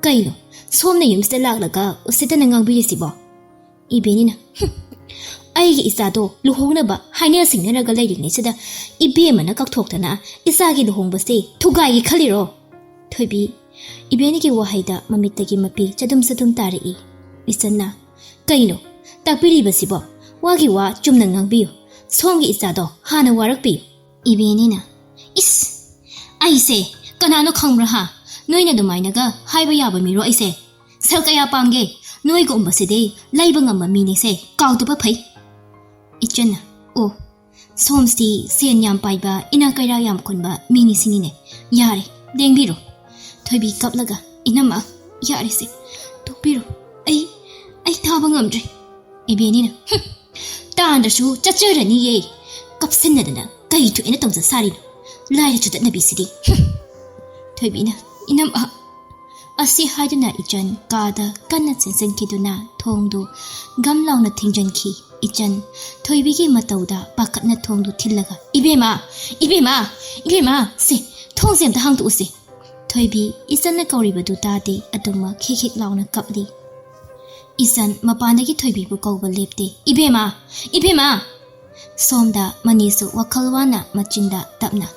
"ꯀꯩꯅꯣ ꯁꯣꯝꯅ ꯌꯨꯝꯁꯤꯗ ꯂꯥꯛꯂꯒ ꯎꯁꯤꯠꯇꯅ ꯉꯥꯡꯕꯤꯔꯤꯁꯤꯕꯣ?" ꯏꯕꯦꯅꯤꯅ, "ꯍꯨꯝ, ꯑꯩꯒꯤ ꯏꯆꯥꯗꯣ ꯂꯨꯍꯣꯡꯅꯕ ꯍꯥꯏꯅ ꯁꯤꯡꯅꯔꯒ ꯂꯩꯔꯤꯉꯩꯁꯤꯗ ꯏꯕꯦꯝꯃꯅ ꯀꯥꯎꯊꯣꯛꯇꯅ ꯏꯆꯥꯒꯤ ꯂꯨꯍꯣꯡꯕꯁꯦ ꯊꯨꯒꯥꯏꯒꯦ ꯈꯜꯂꯤꯔꯣ?" ꯊꯣꯏꯕꯤ, ꯏꯕꯦꯅꯤꯒꯤ ꯋꯥꯍꯩꯗ ꯃꯃꯤꯠꯇꯒꯤ ꯃꯄꯤ ꯆꯗꯨꯝ ꯆꯗꯨꯝ ꯇꯥꯔꯛꯏ꯫ ꯏꯆꯟꯅ, "ꯀꯩꯅꯣ ꯇꯥꯛꯄꯤꯔꯤꯕꯁꯤꯕꯣ? ꯋꯥꯒꯤ ꯋꯥ ꯆꯨꯝꯅ ꯉꯥꯡꯕꯤꯌꯨ꯫ ꯁꯣꯝꯒꯤ ꯏꯆꯥꯗꯣ ꯍꯥꯟꯅ ꯋꯥꯔꯛꯄꯤꯌꯨ꯫" ꯏꯕꯦꯅꯤꯅ, "ꯏꯁ, ꯑꯩꯁꯦ ꯀꯅꯥꯅꯣ ꯈꯪꯕ꯭ꯔꯥ ꯍꯥ? ꯅꯣꯏꯅ ꯑꯗꯨꯃꯥꯏꯅꯒ ꯍꯥꯏꯕ ꯌꯥꯕ ꯃꯤꯔꯣ ꯑꯩꯁꯦ? ꯁꯦꯜ ꯀꯌꯥ ꯄꯥꯝꯒꯦ? ꯅꯣꯏꯒꯨꯝꯕꯁꯤꯗꯤ ꯂꯩꯕ ꯉꯝꯕ ꯃꯤꯅꯤꯁꯦ, ꯀꯥꯎꯗꯕ ꯐꯩ꯫" ꯏꯆꯟꯅ, "ꯑꯣ, ꯁꯣꯝꯁꯤ ꯁꯦꯟ ꯌꯥꯝ ꯄꯥꯏꯕ, ꯏꯅꯥ ꯀꯩꯔꯥ ꯌꯥꯝ ꯈꯨꯟꯕ ꯃꯤꯅꯤ ꯁꯤꯅꯤꯅꯦ꯫ ꯌꯥꯔꯦ, ꯂꯦꯡꯕꯤꯔꯣ꯫" ꯊꯣꯏꯕꯤ ꯀꯞꯂꯒ, "ꯏꯅꯝꯃ, ꯌꯥꯔꯦꯁꯦ, ꯇꯣꯛꯄꯤꯔꯣ꯫ ꯑꯩ, ꯑꯩ ꯇꯥꯕ ꯉꯝꯗ꯭ꯔꯦ꯫" ꯏꯕꯦꯅꯤꯅ, "ꯍꯨꯝ, ꯇꯥꯗ꯭ꯔꯁꯨ ꯆꯠꯆꯔꯅꯤꯌꯦ꯫ ꯀꯞꯁꯤꯟꯅꯗꯅ ꯀꯩ ꯊꯣꯛꯑꯦꯅ ꯇꯧꯖ ꯁꯥꯔꯤꯅꯣ? ꯂꯥꯏꯔ ꯆꯨꯗꯠꯅꯕꯤꯁꯤꯗꯤ꯫ ꯍꯨꯝ꯫" ꯊꯣꯏꯕꯤꯅ, "ꯏꯅꯝꯃ꯫" ꯑꯁꯤ ꯍꯥꯏꯗꯨꯅ ꯏꯆꯟ ꯀꯥꯗ ꯀꯟꯅ ꯆꯦꯟꯁꯤꯟꯈꯤꯗꯨꯅ ꯊꯣꯡꯗꯨ ꯒꯝ ꯂꯥꯎꯅ ꯊꯤꯡꯖꯤꯟꯈꯤ꯫ ꯏꯆꯟ ꯊꯣꯏꯕꯤꯒꯤ ꯃꯇꯧꯗ ꯄꯥꯈꯠꯅ ꯊꯣꯡꯗꯨ ꯊꯤꯜꯂꯒ, "ꯏꯕꯦꯝꯃ! ꯏꯕꯦꯝꯃ! ꯏꯕꯦꯝꯃ! ꯁꯦ, ꯊꯣꯡꯁꯦ ꯑꯝꯇ ꯍꯥꯡꯗꯣꯛꯎꯁꯦ꯫" ꯊꯣꯏꯕꯤ ꯏꯆꯟꯅ ꯀꯧꯔꯤꯕꯗꯨ ꯇꯥꯗꯦ, ꯑꯗꯨꯃꯛ ꯈꯤꯛ ꯈꯤꯛ ꯂꯥꯎꯅ ꯀꯞꯂꯤ꯫ ꯏꯆꯟ ꯃꯄꯥꯟꯗꯒꯤ ꯊꯣꯏꯕꯤꯕꯨ ꯀꯧꯕ ꯂꯦꯞꯇꯦ꯫ "ꯏꯕꯦꯝꯃ! ꯏꯕꯦꯝꯃ!" ꯁꯣꯝꯗ ꯃꯅꯤꯁꯨ ꯋꯥꯈꯜ ꯋꯥꯅ ꯃꯆꯤꯟꯗ ꯇꯞꯅ,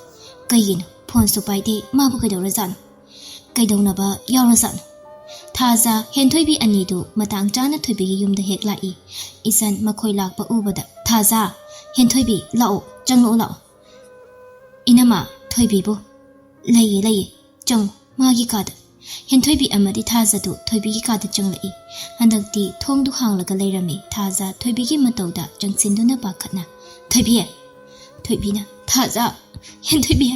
"ꯀꯩꯒꯤꯅꯣ ꯐꯣꯟꯁꯨ ꯄꯥꯏꯗꯦ? ꯃꯥꯕꯨ ꯀꯩꯗꯧꯔꯖꯥꯠꯅꯣ? ꯀꯩꯗꯧꯅꯕ ꯌꯥꯎꯔꯖꯥꯠꯅꯣ?" ꯊꯥꯖ, ꯍꯦꯟꯊꯣꯏꯕꯤ ꯑꯅꯤꯗꯨ ꯃꯇꯥꯡ ꯆꯥꯅ ꯊꯣꯏꯕꯤꯒꯤ ꯌꯨꯝꯗ ꯍꯦꯛ ꯂꯥꯛꯏ꯫ ꯏꯆꯟ ꯃꯈꯣꯏ ꯂꯥꯛꯄ ꯎꯕꯗ, "ꯊꯥꯖ, ꯍꯦꯟꯊꯣꯏꯕꯤ, ꯂꯥꯛꯑꯣ, ꯆꯪꯂꯛꯑꯣ, ꯂꯥꯛꯑꯣ꯫" "ꯏꯅꯝꯃ, ꯊꯣꯏꯕꯤꯕꯨ?" "ꯂꯩꯌꯦ, ꯂꯩꯌꯦ, ꯆꯪꯉꯣ, ꯃꯥꯒꯤ ꯀꯥꯗ꯫" ꯍꯦꯟꯊꯣꯏꯕꯤ ꯑꯃꯗꯤ ꯊꯥꯖꯗꯨ ꯊꯣꯏꯕꯤꯒꯤ ꯀꯥꯗ ꯆꯪꯂꯛꯏ꯫ ꯍꯟꯗꯛꯇꯤ ꯊꯣꯡꯗꯨ ꯍꯥꯡꯂꯒ ꯂꯩꯔꯝꯃꯤ꯫ ꯊꯥꯖ ꯊꯣꯏꯕꯤꯒꯤ ꯃꯇꯧꯗ ꯆꯪꯁꯤꯟꯗꯨꯅ ꯄꯥꯈꯠꯅ, "ꯊꯣꯏꯕꯤ!" ꯊꯣꯏꯕꯤꯅ, "ꯊꯥꯖ! ꯍꯦꯟꯊꯣꯏꯕꯤ!"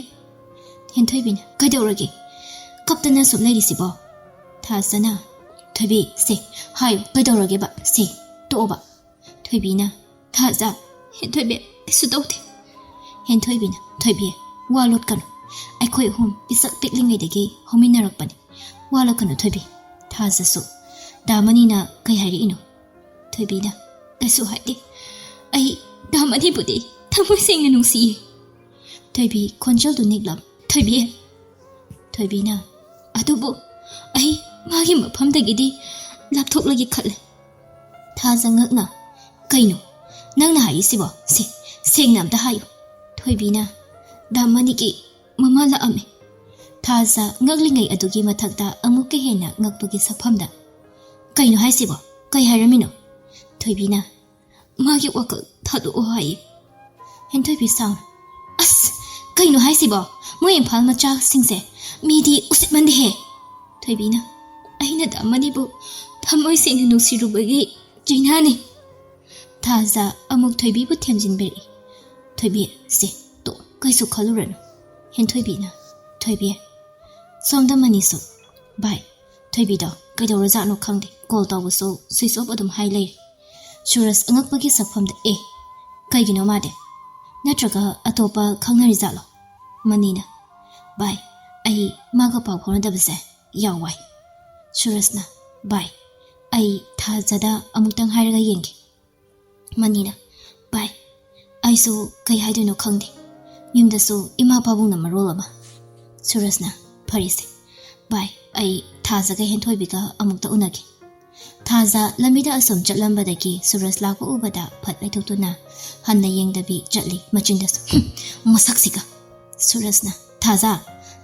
ꯍꯦꯟꯊꯣꯏꯕꯤꯅ, "ꯀꯩꯗꯧꯔꯒꯦ? ꯀꯞꯇꯅ ꯁꯨꯝ ꯂꯩꯔꯤꯁꯤꯕꯣ?" ꯊꯥꯖꯅ, "ꯊꯣꯏꯕꯤ, ꯁꯦ, ꯍꯥꯏꯌꯨ, ꯀꯩꯗꯧꯔꯒꯦꯕ? ꯁꯦ, ꯇꯣꯛꯑꯣꯕ꯫" ꯊꯣꯏꯕꯤꯅ, "ꯊꯥꯖ, ꯍꯦꯟꯊꯣꯏꯕꯤ, ꯀꯩꯁꯨ ꯇꯧꯗꯦ꯫" ꯍꯦꯟꯊꯣꯏꯕꯤꯅ, "ꯊꯣꯏꯕꯤ, ꯋꯥ ꯂꯣꯠꯀꯅꯨ꯫ ꯑꯩꯈꯣꯏ ꯑꯍꯨꯝ ꯄꯤꯁꯛ ꯄꯤꯛꯂꯤꯉꯩꯗꯒꯤ ꯍꯧꯃꯤꯟꯅꯔꯛꯄꯅꯤ꯫ ꯋꯥ ꯂꯣꯠꯀꯅꯨ ꯊꯣꯏꯕꯤ꯫" ꯊꯥꯖꯁꯨ, "ꯗꯥ ꯃꯅꯤꯅ ꯀꯩ ꯍꯥꯏꯔꯛꯏꯅꯣ?" ꯊꯣꯏꯕꯤꯅ, "ꯀꯩꯁꯨ ꯍꯥꯏꯗꯦ꯫ ꯑꯩ ꯗꯥ ꯃꯅꯤꯕꯨꯗꯤ ꯊꯃꯣꯏ ꯁꯦꯡꯅ ꯅꯨꯡꯁꯤꯌꯦ꯫" ꯊꯣꯏꯕꯤ ꯈꯣꯟꯖꯦꯜꯗꯨ ꯅꯤꯛꯂꯝ꯫ "ꯊꯣꯏꯕꯤ!" ꯊꯣꯏꯕꯤꯅ, "ꯑꯗꯨꯕꯨ ꯑꯩ ꯃꯥꯒꯤ ꯃꯐꯝꯗꯒꯤꯗꯤ ꯂꯥꯞꯊꯣꯛꯂꯒꯦ ꯈꯜꯂꯦ꯫" ꯊꯥꯖ ꯉꯛꯅ, "ꯀꯩꯅꯣ ꯅꯪꯅ ꯍꯥꯏꯔꯤꯁꯤꯕꯣ? ꯁꯦ, ꯁꯦꯡꯅ ꯑꯝꯇ ꯍꯥꯏꯌꯨ꯫" ꯊꯣꯏꯕꯤꯅ, "ꯗꯥ ꯃꯅꯤꯒꯤ ꯃꯃꯥ ꯂꯥꯛꯑꯝꯃꯦ꯫" ꯊꯥꯖ ꯉꯛꯂꯤꯉꯩ ꯑꯗꯨꯒꯤ ꯃꯊꯛꯇ ꯑꯃꯨꯛꯀ ꯍꯦꯟꯅ ꯉꯛꯄꯒꯤ ꯁꯛꯐꯝꯗ, "ꯀꯩꯅꯣ ꯍꯥꯏꯁꯤꯕꯣ? ꯀꯩ ꯍꯥꯏꯔꯝꯃꯤꯅꯣ?" ꯊꯣꯏꯕꯤꯅ, "ꯃꯥꯒꯤ ꯋꯥꯈꯜ ꯊꯥꯗꯣꯛꯑꯣ ꯍꯥꯏꯌꯦ꯫" ꯍꯦꯟꯊꯣꯏꯕꯤ ꯁꯥꯎꯅ, "ꯑꯁ, ꯀꯩꯅꯣ ꯍꯥꯏꯁꯤꯕꯣ? ꯃꯣꯏ ꯏꯝꯐꯥꯜ ꯃꯆꯥꯁꯤꯡꯁꯦ ꯃꯤꯗꯤ ꯎꯁꯤꯠꯃꯟꯗꯦꯍꯦ꯫" ꯊꯣꯏꯕꯤꯅ, "ꯑꯩꯅ ꯗꯥ ꯃꯅꯤꯕꯨ ꯊꯃꯣꯏ ꯁꯦꯡꯅ ꯅꯨꯡꯁꯤꯔꯨꯕꯒꯤ ꯆꯩꯅꯥꯅꯤ꯫" ꯊꯥꯖ ꯑꯃꯨꯛ ꯊꯣꯏꯕꯤꯕꯨ ꯊꯦꯝꯖꯤꯟꯕꯤꯔꯛꯏ꯫ "ꯊꯣꯏꯕꯤ, ꯁꯦ, ꯇꯣ, ꯀꯩꯁꯨ ꯈꯜꯂꯨꯔꯅꯨ꯫" ꯍꯦꯟꯊꯣꯏꯕꯤꯅ, "ꯊꯣꯏꯕꯤ, ꯁꯣꯝꯗ ꯃꯅꯤꯁꯨ꯫" "ꯚꯥꯏ, ꯊꯣꯏꯕꯤꯗꯣ ꯀꯩꯗꯧꯔꯖꯥꯠꯅꯣ ꯈꯪꯗꯦ, ꯀꯣꯜ ꯇꯧꯕꯁꯨ ꯁ꯭ꯋꯤꯆ ꯑꯣꯐ ꯑꯗꯨꯝ ꯍꯥꯏ ꯂꯩꯔꯦ꯫" ꯁꯨꯔꯖ ꯑꯉꯛꯄꯒꯤ ꯁꯛꯐꯝꯗ, "ꯑꯦ, ꯀꯩꯒꯤꯅꯣ ꯃꯥꯗꯤ? ꯅꯠꯇ꯭ꯔꯒ ꯑꯇꯣꯞꯄ ꯈꯪꯅꯔꯤꯖꯥꯠꯂꯣ?" ꯃꯅꯤꯅ, "ꯚꯥꯏ, ꯑꯩ ꯃꯥꯒ ꯄꯥꯎ ꯐꯥꯎꯅꯗꯕꯁꯦ ꯌꯥꯝ ꯋꯥꯏ꯫" ꯁꯨꯔꯖꯅ, "ꯚꯥꯏ, ꯑꯩ ꯊꯥꯖꯗ ꯑꯃꯨꯛꯇꯪ ꯍꯥꯏꯔꯒ ꯌꯦꯡꯒꯦ꯫" ꯃꯅꯤꯅ, "ꯚꯥꯏ, ꯑꯩꯁꯨ ꯀꯩ ꯍꯥꯏꯗꯣꯏꯅꯣ ꯈꯪꯗꯦ꯫ ꯌꯨꯝꯗꯁꯨ ꯏꯃꯥ ꯄꯥꯕꯨꯡꯅ ꯃꯔꯣꯜ ꯑꯃ꯫" ꯁꯨꯔꯖꯅ, "ꯐꯔꯦꯁꯦ, ꯚꯥꯏ, ꯑꯩ ꯊꯥꯖꯒ ꯍꯦꯟꯊꯣꯏꯕꯤꯒ ꯑꯃꯨꯛꯇ ꯎꯅꯒꯦ꯫" ꯊꯥꯖ ꯂꯝꯕꯤꯗ ꯑꯁꯨꯝ ꯆꯠꯂꯝꯕꯗꯒꯤ ꯁꯨꯔꯖ ꯂꯥꯛꯄ ꯎꯕꯗ ꯐꯠ ꯂꯩꯊꯣꯛꯇꯨꯅ ꯍꯟꯅ ꯌꯦꯡꯗꯕꯤ ꯆꯠꯂꯤ꯫ ꯃꯆꯤꯟꯗꯁꯨ, "ꯍꯨꯝ, ꯃꯁꯛꯁꯤꯒ!" ꯁꯨꯔꯖꯅ, "ꯊꯥꯖ,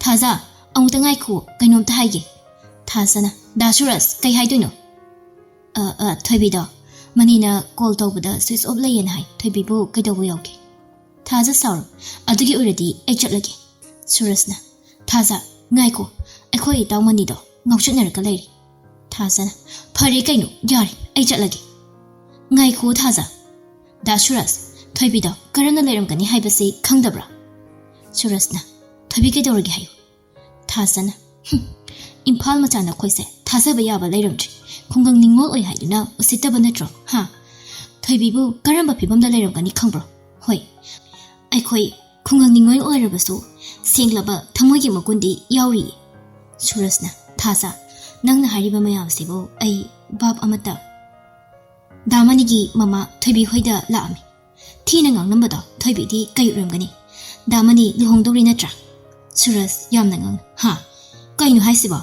ꯊꯥꯖ, ꯑꯃꯨꯛꯇ ꯉꯥꯏꯈꯣ, ꯀꯩꯅꯣꯝꯇ ꯍꯥꯏꯒꯦ꯫" ꯊꯥꯖꯅ, "ꯗꯥ ꯁꯨꯔꯖ, ꯀꯩ ꯍꯥꯏꯗꯣꯏꯅꯣ?" "ꯑ, ꯑ, ꯊꯣꯏꯕꯤꯗꯣ ꯃꯅꯤꯅ ꯀꯣꯜ ꯇꯧꯕꯗ ꯁ꯭ꯋꯤꯆ ꯑꯣꯐ ꯂꯩꯌꯦꯅ ꯍꯥꯏ꯫ ꯊꯣꯏꯕꯤꯕꯨ ꯀꯩꯗꯧꯕ ꯌꯥꯎꯒꯦ?" ꯊꯥꯖ ꯁꯥꯎꯔꯣ, "ꯑꯗꯨꯒꯤ ꯑꯣꯏꯔꯗꯤ ꯑꯩ ꯆꯠꯂꯒꯦ꯫" ꯁꯨꯔꯖꯅ, "ꯊꯥꯖ, ꯉꯥꯏꯈꯣ, ꯑꯩꯈꯣꯏ ꯏꯇꯥꯎ ꯃꯅꯤꯗꯣ ꯉꯥꯎꯆꯠꯅꯔꯒ ꯂꯩꯔꯤ꯫" ꯊꯥꯖꯅ, "ꯐꯔꯦ ꯀꯩꯅꯣ, ꯌꯥꯔꯦ, ꯑꯩ ꯆꯠꯂꯒꯦ꯫" "ꯉꯥꯏꯈꯣ ꯊꯥꯖ, ꯗꯥ ꯁꯨꯔꯖ, ꯊꯣꯏꯕꯤꯗꯣ ꯀꯔꯝꯅ ꯂꯩꯔꯝꯒꯅꯤ ꯍꯥꯏꯕꯁꯤ ꯈꯪꯗꯕ꯭ꯔꯥ?" ꯁꯨꯔꯖꯅ, "ꯊꯣꯏꯕꯤ ꯀꯩꯗꯧꯔꯒꯦ ꯍꯥꯏꯌꯨ꯫" ꯊꯥꯖꯅ, "ꯍꯨꯝ, ꯏꯝꯐꯥꯜ ꯃꯆꯥ ꯅꯈꯣꯏꯁꯦ ꯊꯥꯖꯕ ꯌꯥꯕ ꯂꯩꯔꯝꯗ꯭ꯔꯦ꯫ ꯈꯨꯡꯒꯪ ꯅꯤꯉꯣꯜ ꯑꯣꯏ ꯍꯥꯏꯗꯨꯅ ꯎꯁꯤꯠꯇꯕ ꯅꯠꯇ꯭ꯔꯣ, ꯍꯥ? ꯊꯣꯏꯕꯤꯕꯨ ꯀꯔꯝꯕ ꯐꯤꯕꯝꯗ ꯂꯩꯔꯝꯒꯅꯤ ꯈꯪꯕ꯭ꯔꯣ? ꯍꯣꯏ, ꯑꯩꯈꯣꯏ ꯈꯨꯡꯒꯪ ꯅꯤꯉꯣꯜ ꯑꯣꯏꯔꯕꯁꯨ ꯁꯦꯡꯂꯕ ꯊꯃꯣꯏꯒꯤ ꯃꯒꯨꯟꯗꯤ ꯌꯥꯎꯔꯤꯌꯦ꯫" ꯁꯨꯔꯖꯅ, "ꯊꯥꯖ, ꯅꯪꯅ ꯍꯥꯏꯔꯤꯕ ꯃꯌꯥꯝꯁꯤꯕꯨ ꯑꯩ ꯚꯥꯞ ꯑꯃꯠꯇ꯫ ꯗꯥ ꯃꯅꯤꯒꯤ ꯃꯃꯥ ꯊꯣꯏꯕꯤ ꯍꯣꯏꯗ ꯂꯥꯛꯑꯝꯃꯤ꯫ ꯊꯤꯅ ꯉꯥꯡꯂꯝꯕꯗꯣ ꯊꯣꯏꯕꯤꯗꯤ ꯀꯩ ꯑꯣꯏꯔꯝꯒꯅꯤ? "ꯗꯥ ꯃꯅꯤ ꯂꯨꯍꯣꯡꯗꯧꯔꯤ ꯅꯠꯇ꯭ꯔꯥ?" ꯁꯨꯔꯖ ꯌꯥꯝꯅ ꯉꯛꯅ, "ꯍꯥ? ꯀꯩꯅꯣ ꯍꯥꯏꯁꯤꯕꯣ?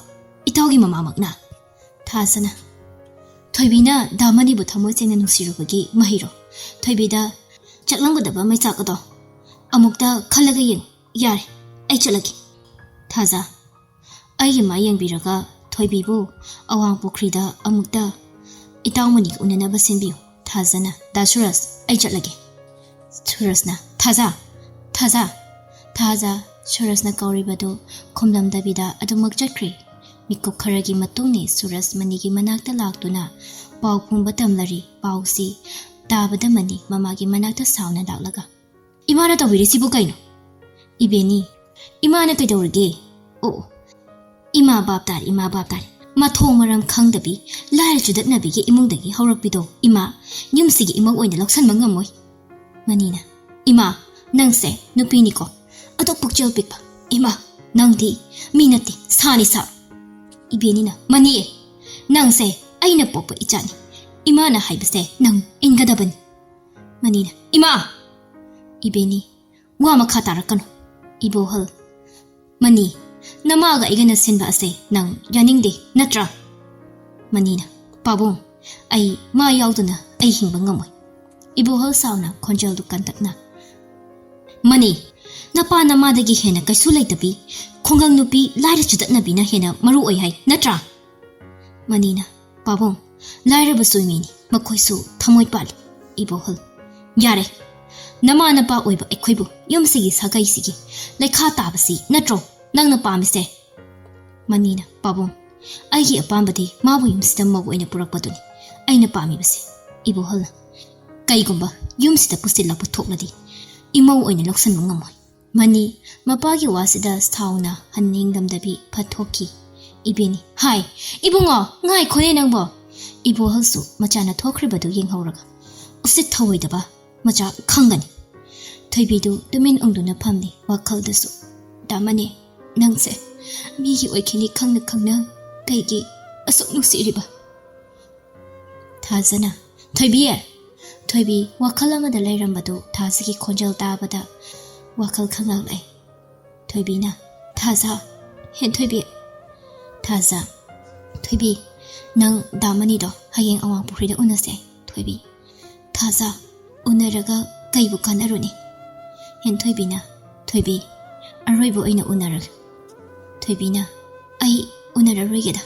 ꯏꯇꯥꯎꯒꯤ ꯃꯃꯥꯃꯛꯅ?" ꯊꯥꯖꯅ, "ꯊꯣꯏꯕꯤꯅ ꯗꯥ ꯃꯅꯤꯕꯨ ꯊꯃꯣꯏ ꯁꯦꯡꯅ ꯅꯨꯡꯁꯤꯔꯨꯕꯒꯤ ꯃꯍꯩꯔꯣ? ꯊꯣꯏꯕꯤꯗ ꯆꯠꯂꯝꯒꯗꯕ ꯃꯩꯆꯥꯛ ꯑꯗꯣ ꯑꯃꯨꯛꯇ ꯈꯜꯂꯒ ꯌꯦꯡꯉꯨ꯫ ꯌꯥꯔꯦ, ꯑꯩ ꯆꯠꯂꯒꯦ꯫" ꯊꯥꯖ, "ꯑꯩꯒꯤ ꯃꯥꯏ ꯌꯦꯡꯕꯤꯔꯒ ꯊꯣꯏꯕꯤꯕꯨ ꯑꯋꯥꯡ ꯄꯨꯈ꯭ꯔꯤꯗ ꯑꯃꯨꯛꯇ ꯏꯇꯥꯎ ꯃꯅꯤꯒ ꯎꯅꯅꯕ ꯁꯤꯟꯕꯤꯌꯨ꯫" ꯊꯥꯖꯅ, "ꯗꯥ ꯁꯨꯔꯖ, ꯑꯩ ꯆꯠꯂꯒꯦ꯫" ꯁꯨꯔꯖꯅ, "ꯊꯥꯖ! ꯊꯥꯖ!" ꯊꯥꯖ ꯁꯨꯔꯖꯅ ꯀꯧꯔꯤꯕꯗꯨ ꯈꯨꯝꯂꯝꯗꯕꯤꯗ ꯑꯗꯨꯃꯛ ꯆꯠꯈ꯭ꯔꯦ꯫ ꯃꯤꯀꯨꯞ ꯈꯔꯒꯤ ꯃꯇꯨꯡꯅꯤ ꯁꯨꯔꯖ ꯃꯅꯤꯒꯤ ꯃꯅꯥꯛꯇ ꯂꯥꯛꯇꯨꯅ ꯄꯥꯎ ꯄꯨꯝꯕ ꯇꯝꯂꯔꯤ꯫ ꯄꯥꯎꯁꯤ ꯇꯥꯕꯗ ꯃꯅꯤ ꯃꯃꯥꯒꯤ ꯃꯅꯥꯛꯇ ꯁꯥꯎꯅ ꯂꯥꯛꯂꯒ, "ꯏꯃꯥꯅ ꯇꯧꯕꯤꯔꯤꯁꯤꯕꯨ ꯀꯩꯅꯣ?" "ꯏꯕꯦꯅꯤ, ꯏꯃꯥꯅ ꯀꯩꯗꯧꯔꯒꯦ?" "ꯑꯣ, ꯑꯣ, ꯏꯃꯥ ꯚꯥꯞ ꯇꯥꯔꯦ, ꯏꯃꯥ ꯚꯥꯞ ꯇꯥꯔꯦ꯫ ꯃꯊꯣꯡ ꯃꯔꯝ ꯈꯪꯗꯕꯤ, ꯂꯥꯏꯔ ꯆꯨꯗꯠꯅꯕꯤꯒꯤ ꯏꯃꯨꯡꯗꯒꯤ ꯍꯧꯔꯛꯄꯤꯗꯣ ꯏꯃꯥ ꯌꯨꯝꯁꯤꯒꯤ ꯏꯃꯧ ꯑꯣꯏꯅ ꯂꯧꯁꯟꯕ ꯉꯝꯃꯣꯏ꯫" ꯃꯅꯤꯅ, "ꯏꯃꯥ, ꯅꯪꯁꯦ ꯅꯨꯄꯤꯅꯤꯀꯣ, ꯑꯗꯨꯛ ꯄꯨꯛꯆꯦꯜ ꯄꯤꯛꯄ꯫ ꯏꯃꯥ, ꯅꯪꯗꯤ ꯃꯤ ꯅꯠꯇꯦ, ꯁꯥꯅꯤ ꯁꯥ꯫" ꯏꯕꯦꯅꯤꯅ, "ꯃꯅꯤ, ꯅꯪꯁꯦ ꯑꯩꯅ ꯄꯣꯛꯄ ꯏꯆꯥꯅꯤ꯫ ꯏꯃꯥꯅ ꯍꯥꯏꯕꯁꯦ ꯅꯪ ꯏꯟꯒꯗꯕꯅꯤ꯫" ꯃꯅꯤꯅ, "ꯏꯃꯥ!" ꯏꯕꯦꯅꯤ, "ꯋꯥ ꯃꯈꯥ ꯇꯥꯔꯛꯀꯅꯨ꯫" ꯏꯕꯣꯍꯜ, "ꯃꯅꯤ, ꯅꯃꯥꯒ ꯑꯩꯒꯅ ꯁꯤꯟꯕ ꯑꯁꯦ ꯅꯪ ꯌꯥꯅꯤꯡꯗꯦ ꯅꯠꯇ꯭ꯔꯥ?" ꯃꯅꯤꯅ, "ꯄꯥꯕꯨꯡ, ꯑꯩ ꯃꯥ ꯌꯥꯎꯗꯅ ꯑꯩ ꯍꯤꯡꯕ ꯉꯝꯃꯣꯏ꯫" ꯏꯕꯣꯍꯜ ꯁꯥꯎꯅ ꯈꯣꯟꯖꯦꯜꯗꯨ ꯀꯟꯇꯛꯅ, "ꯃꯅꯤ, ꯅꯄꯥ ꯅꯃꯥꯗꯒꯤ ꯍꯦꯟꯅ ꯀꯩꯁꯨ ꯂꯩꯇꯕꯤ, ꯈꯨꯡꯒꯪ ꯅꯨꯄꯤ ꯂꯥꯏꯔ ꯆꯨꯗꯠꯅꯕꯤꯅ ꯍꯦꯟꯅ ꯃꯔꯨ ꯑꯣꯏ ꯍꯥꯏ ꯅꯠꯇ꯭ꯔꯥ?" ꯃꯅꯤꯅ, "ꯄꯥꯕꯨꯡ, ꯂꯥꯏꯔꯕꯁꯨ ꯃꯤꯅꯤ, ꯃꯈꯣꯏꯁꯨ ꯊꯃꯣꯏ ꯄꯥꯜꯂꯤ꯫" ꯏꯕꯣꯍꯜ, "ꯌꯥꯔꯦ, ꯅꯃꯥ ꯅꯄꯥ ꯑꯣꯏꯕ ꯑꯩꯈꯣꯏꯕꯨ ꯌꯨꯝꯁꯤꯒꯤ ꯁꯥꯒꯩꯁꯤꯒꯤ ꯂꯩꯈꯥ ꯇꯥꯕꯁꯤ ꯅꯠꯇ꯭ꯔꯣ ꯅꯪꯅ ꯄꯥꯝꯃꯤꯁꯦ?" ꯃꯅꯤꯅ, "ꯄꯥꯕꯨꯡ, ꯑꯩꯒꯤ ꯑꯄꯥꯝꯕꯗꯤ ꯃꯥꯕꯨ ꯌꯨꯝꯁꯤꯗ ꯃꯧ ꯑꯣꯏꯅ ꯄꯨꯔꯛꯄꯗꯨꯅꯤ ꯑꯩꯅ ꯄꯥꯝꯃꯤꯕꯁꯦ꯫" ꯏꯕꯣꯍꯜꯅ, "ꯀꯩꯒꯨꯝꯕ ꯌꯨꯝꯁꯤꯗ ꯄꯨꯁꯤꯜꯂꯛꯄ ꯊꯣꯛꯂꯗꯤ ꯏꯃꯧ ꯑꯣꯏꯅ ꯂꯧꯁꯤꯟꯕ ꯉꯝꯃꯣꯏ꯫" ꯃꯅꯤ ꯃꯄꯥꯒꯤ ꯋꯥꯁꯤꯗ ꯁꯥꯎꯅ ꯍꯟꯅꯤꯡꯂꯝꯗꯕꯤ ꯐꯠ ꯊꯣꯛꯈꯤ꯫ ꯏꯕꯦꯅꯤ, "ꯍꯥꯏ, ꯏꯕꯨꯡꯉꯣ, ꯉꯥꯏꯈꯣꯅꯦ ꯅꯪꯕꯣ!" ꯏꯕꯣꯍꯜꯁꯨ ꯃꯆꯥꯅ ꯊꯣꯛꯈ꯭ꯔꯤꯕꯗꯨ ꯌꯦꯡꯍꯧꯔꯒ, "ꯎꯁꯤꯠ ꯊꯑꯣꯏꯗꯕ ꯃꯆꯥ ꯈꯪꯒꯅꯤ꯫" ꯊꯣꯏꯕꯤꯗꯨ ꯇꯨꯃꯤꯟ ꯎꯪꯗꯨꯅ ꯐꯝꯂꯤ꯫ ꯋꯥꯈꯜꯗꯁꯨ, "ꯗꯥ ꯃꯅꯤ, ꯅꯪꯁꯦ ꯃꯤꯒꯤ ꯑꯣꯏꯈꯤꯅꯤ ꯈꯪꯅ ꯈꯪꯅ ꯀꯩꯒꯤ ꯑꯁꯨꯛ ꯅꯨꯡꯁꯤꯔꯤꯕ?" ꯊꯥꯖꯅ, "ꯊꯣꯏꯕꯤ!" ꯊꯣꯏꯕꯤ ꯋꯥꯈꯜ ꯑꯃꯗ ꯂꯩꯔꯝꯕꯗꯨ ꯊꯥꯖꯒꯤ ꯈꯣꯟꯖꯦꯜ ꯇꯥꯕꯗ ꯋꯥꯈꯜ ꯈꯪꯉꯛꯂꯦ꯫ ꯊꯣꯏꯕꯤꯅ, "ꯊꯥꯖ, ꯍꯦꯟꯊꯣꯏꯕꯤ꯫" ꯊꯥꯖ, "ꯊꯣꯏꯕꯤ, ꯅꯪ ꯗꯥ ꯃꯅꯤꯗꯣ ꯍꯌꯦꯡ ꯑꯋꯥꯡ ꯄꯨꯈ꯭ꯔꯤꯗ ꯎꯅꯁꯦ꯫" ꯊꯣꯏꯕꯤ, "ꯊꯥꯖ, ꯎꯅꯔꯒ ꯀꯩꯕꯨ ꯀꯥꯟꯅꯔꯨꯅꯤ?" ꯍꯦꯟꯊꯣꯏꯕꯤꯅ, "ꯊꯣꯏꯕꯤ, ꯑꯔꯣꯏꯕ ꯑꯣꯏꯅ ꯎꯅꯔꯒꯦ꯫" ꯊꯣꯏꯕꯤꯅ, "ꯑꯩ ꯎꯅꯔꯔꯣꯏꯒꯦꯗ꯫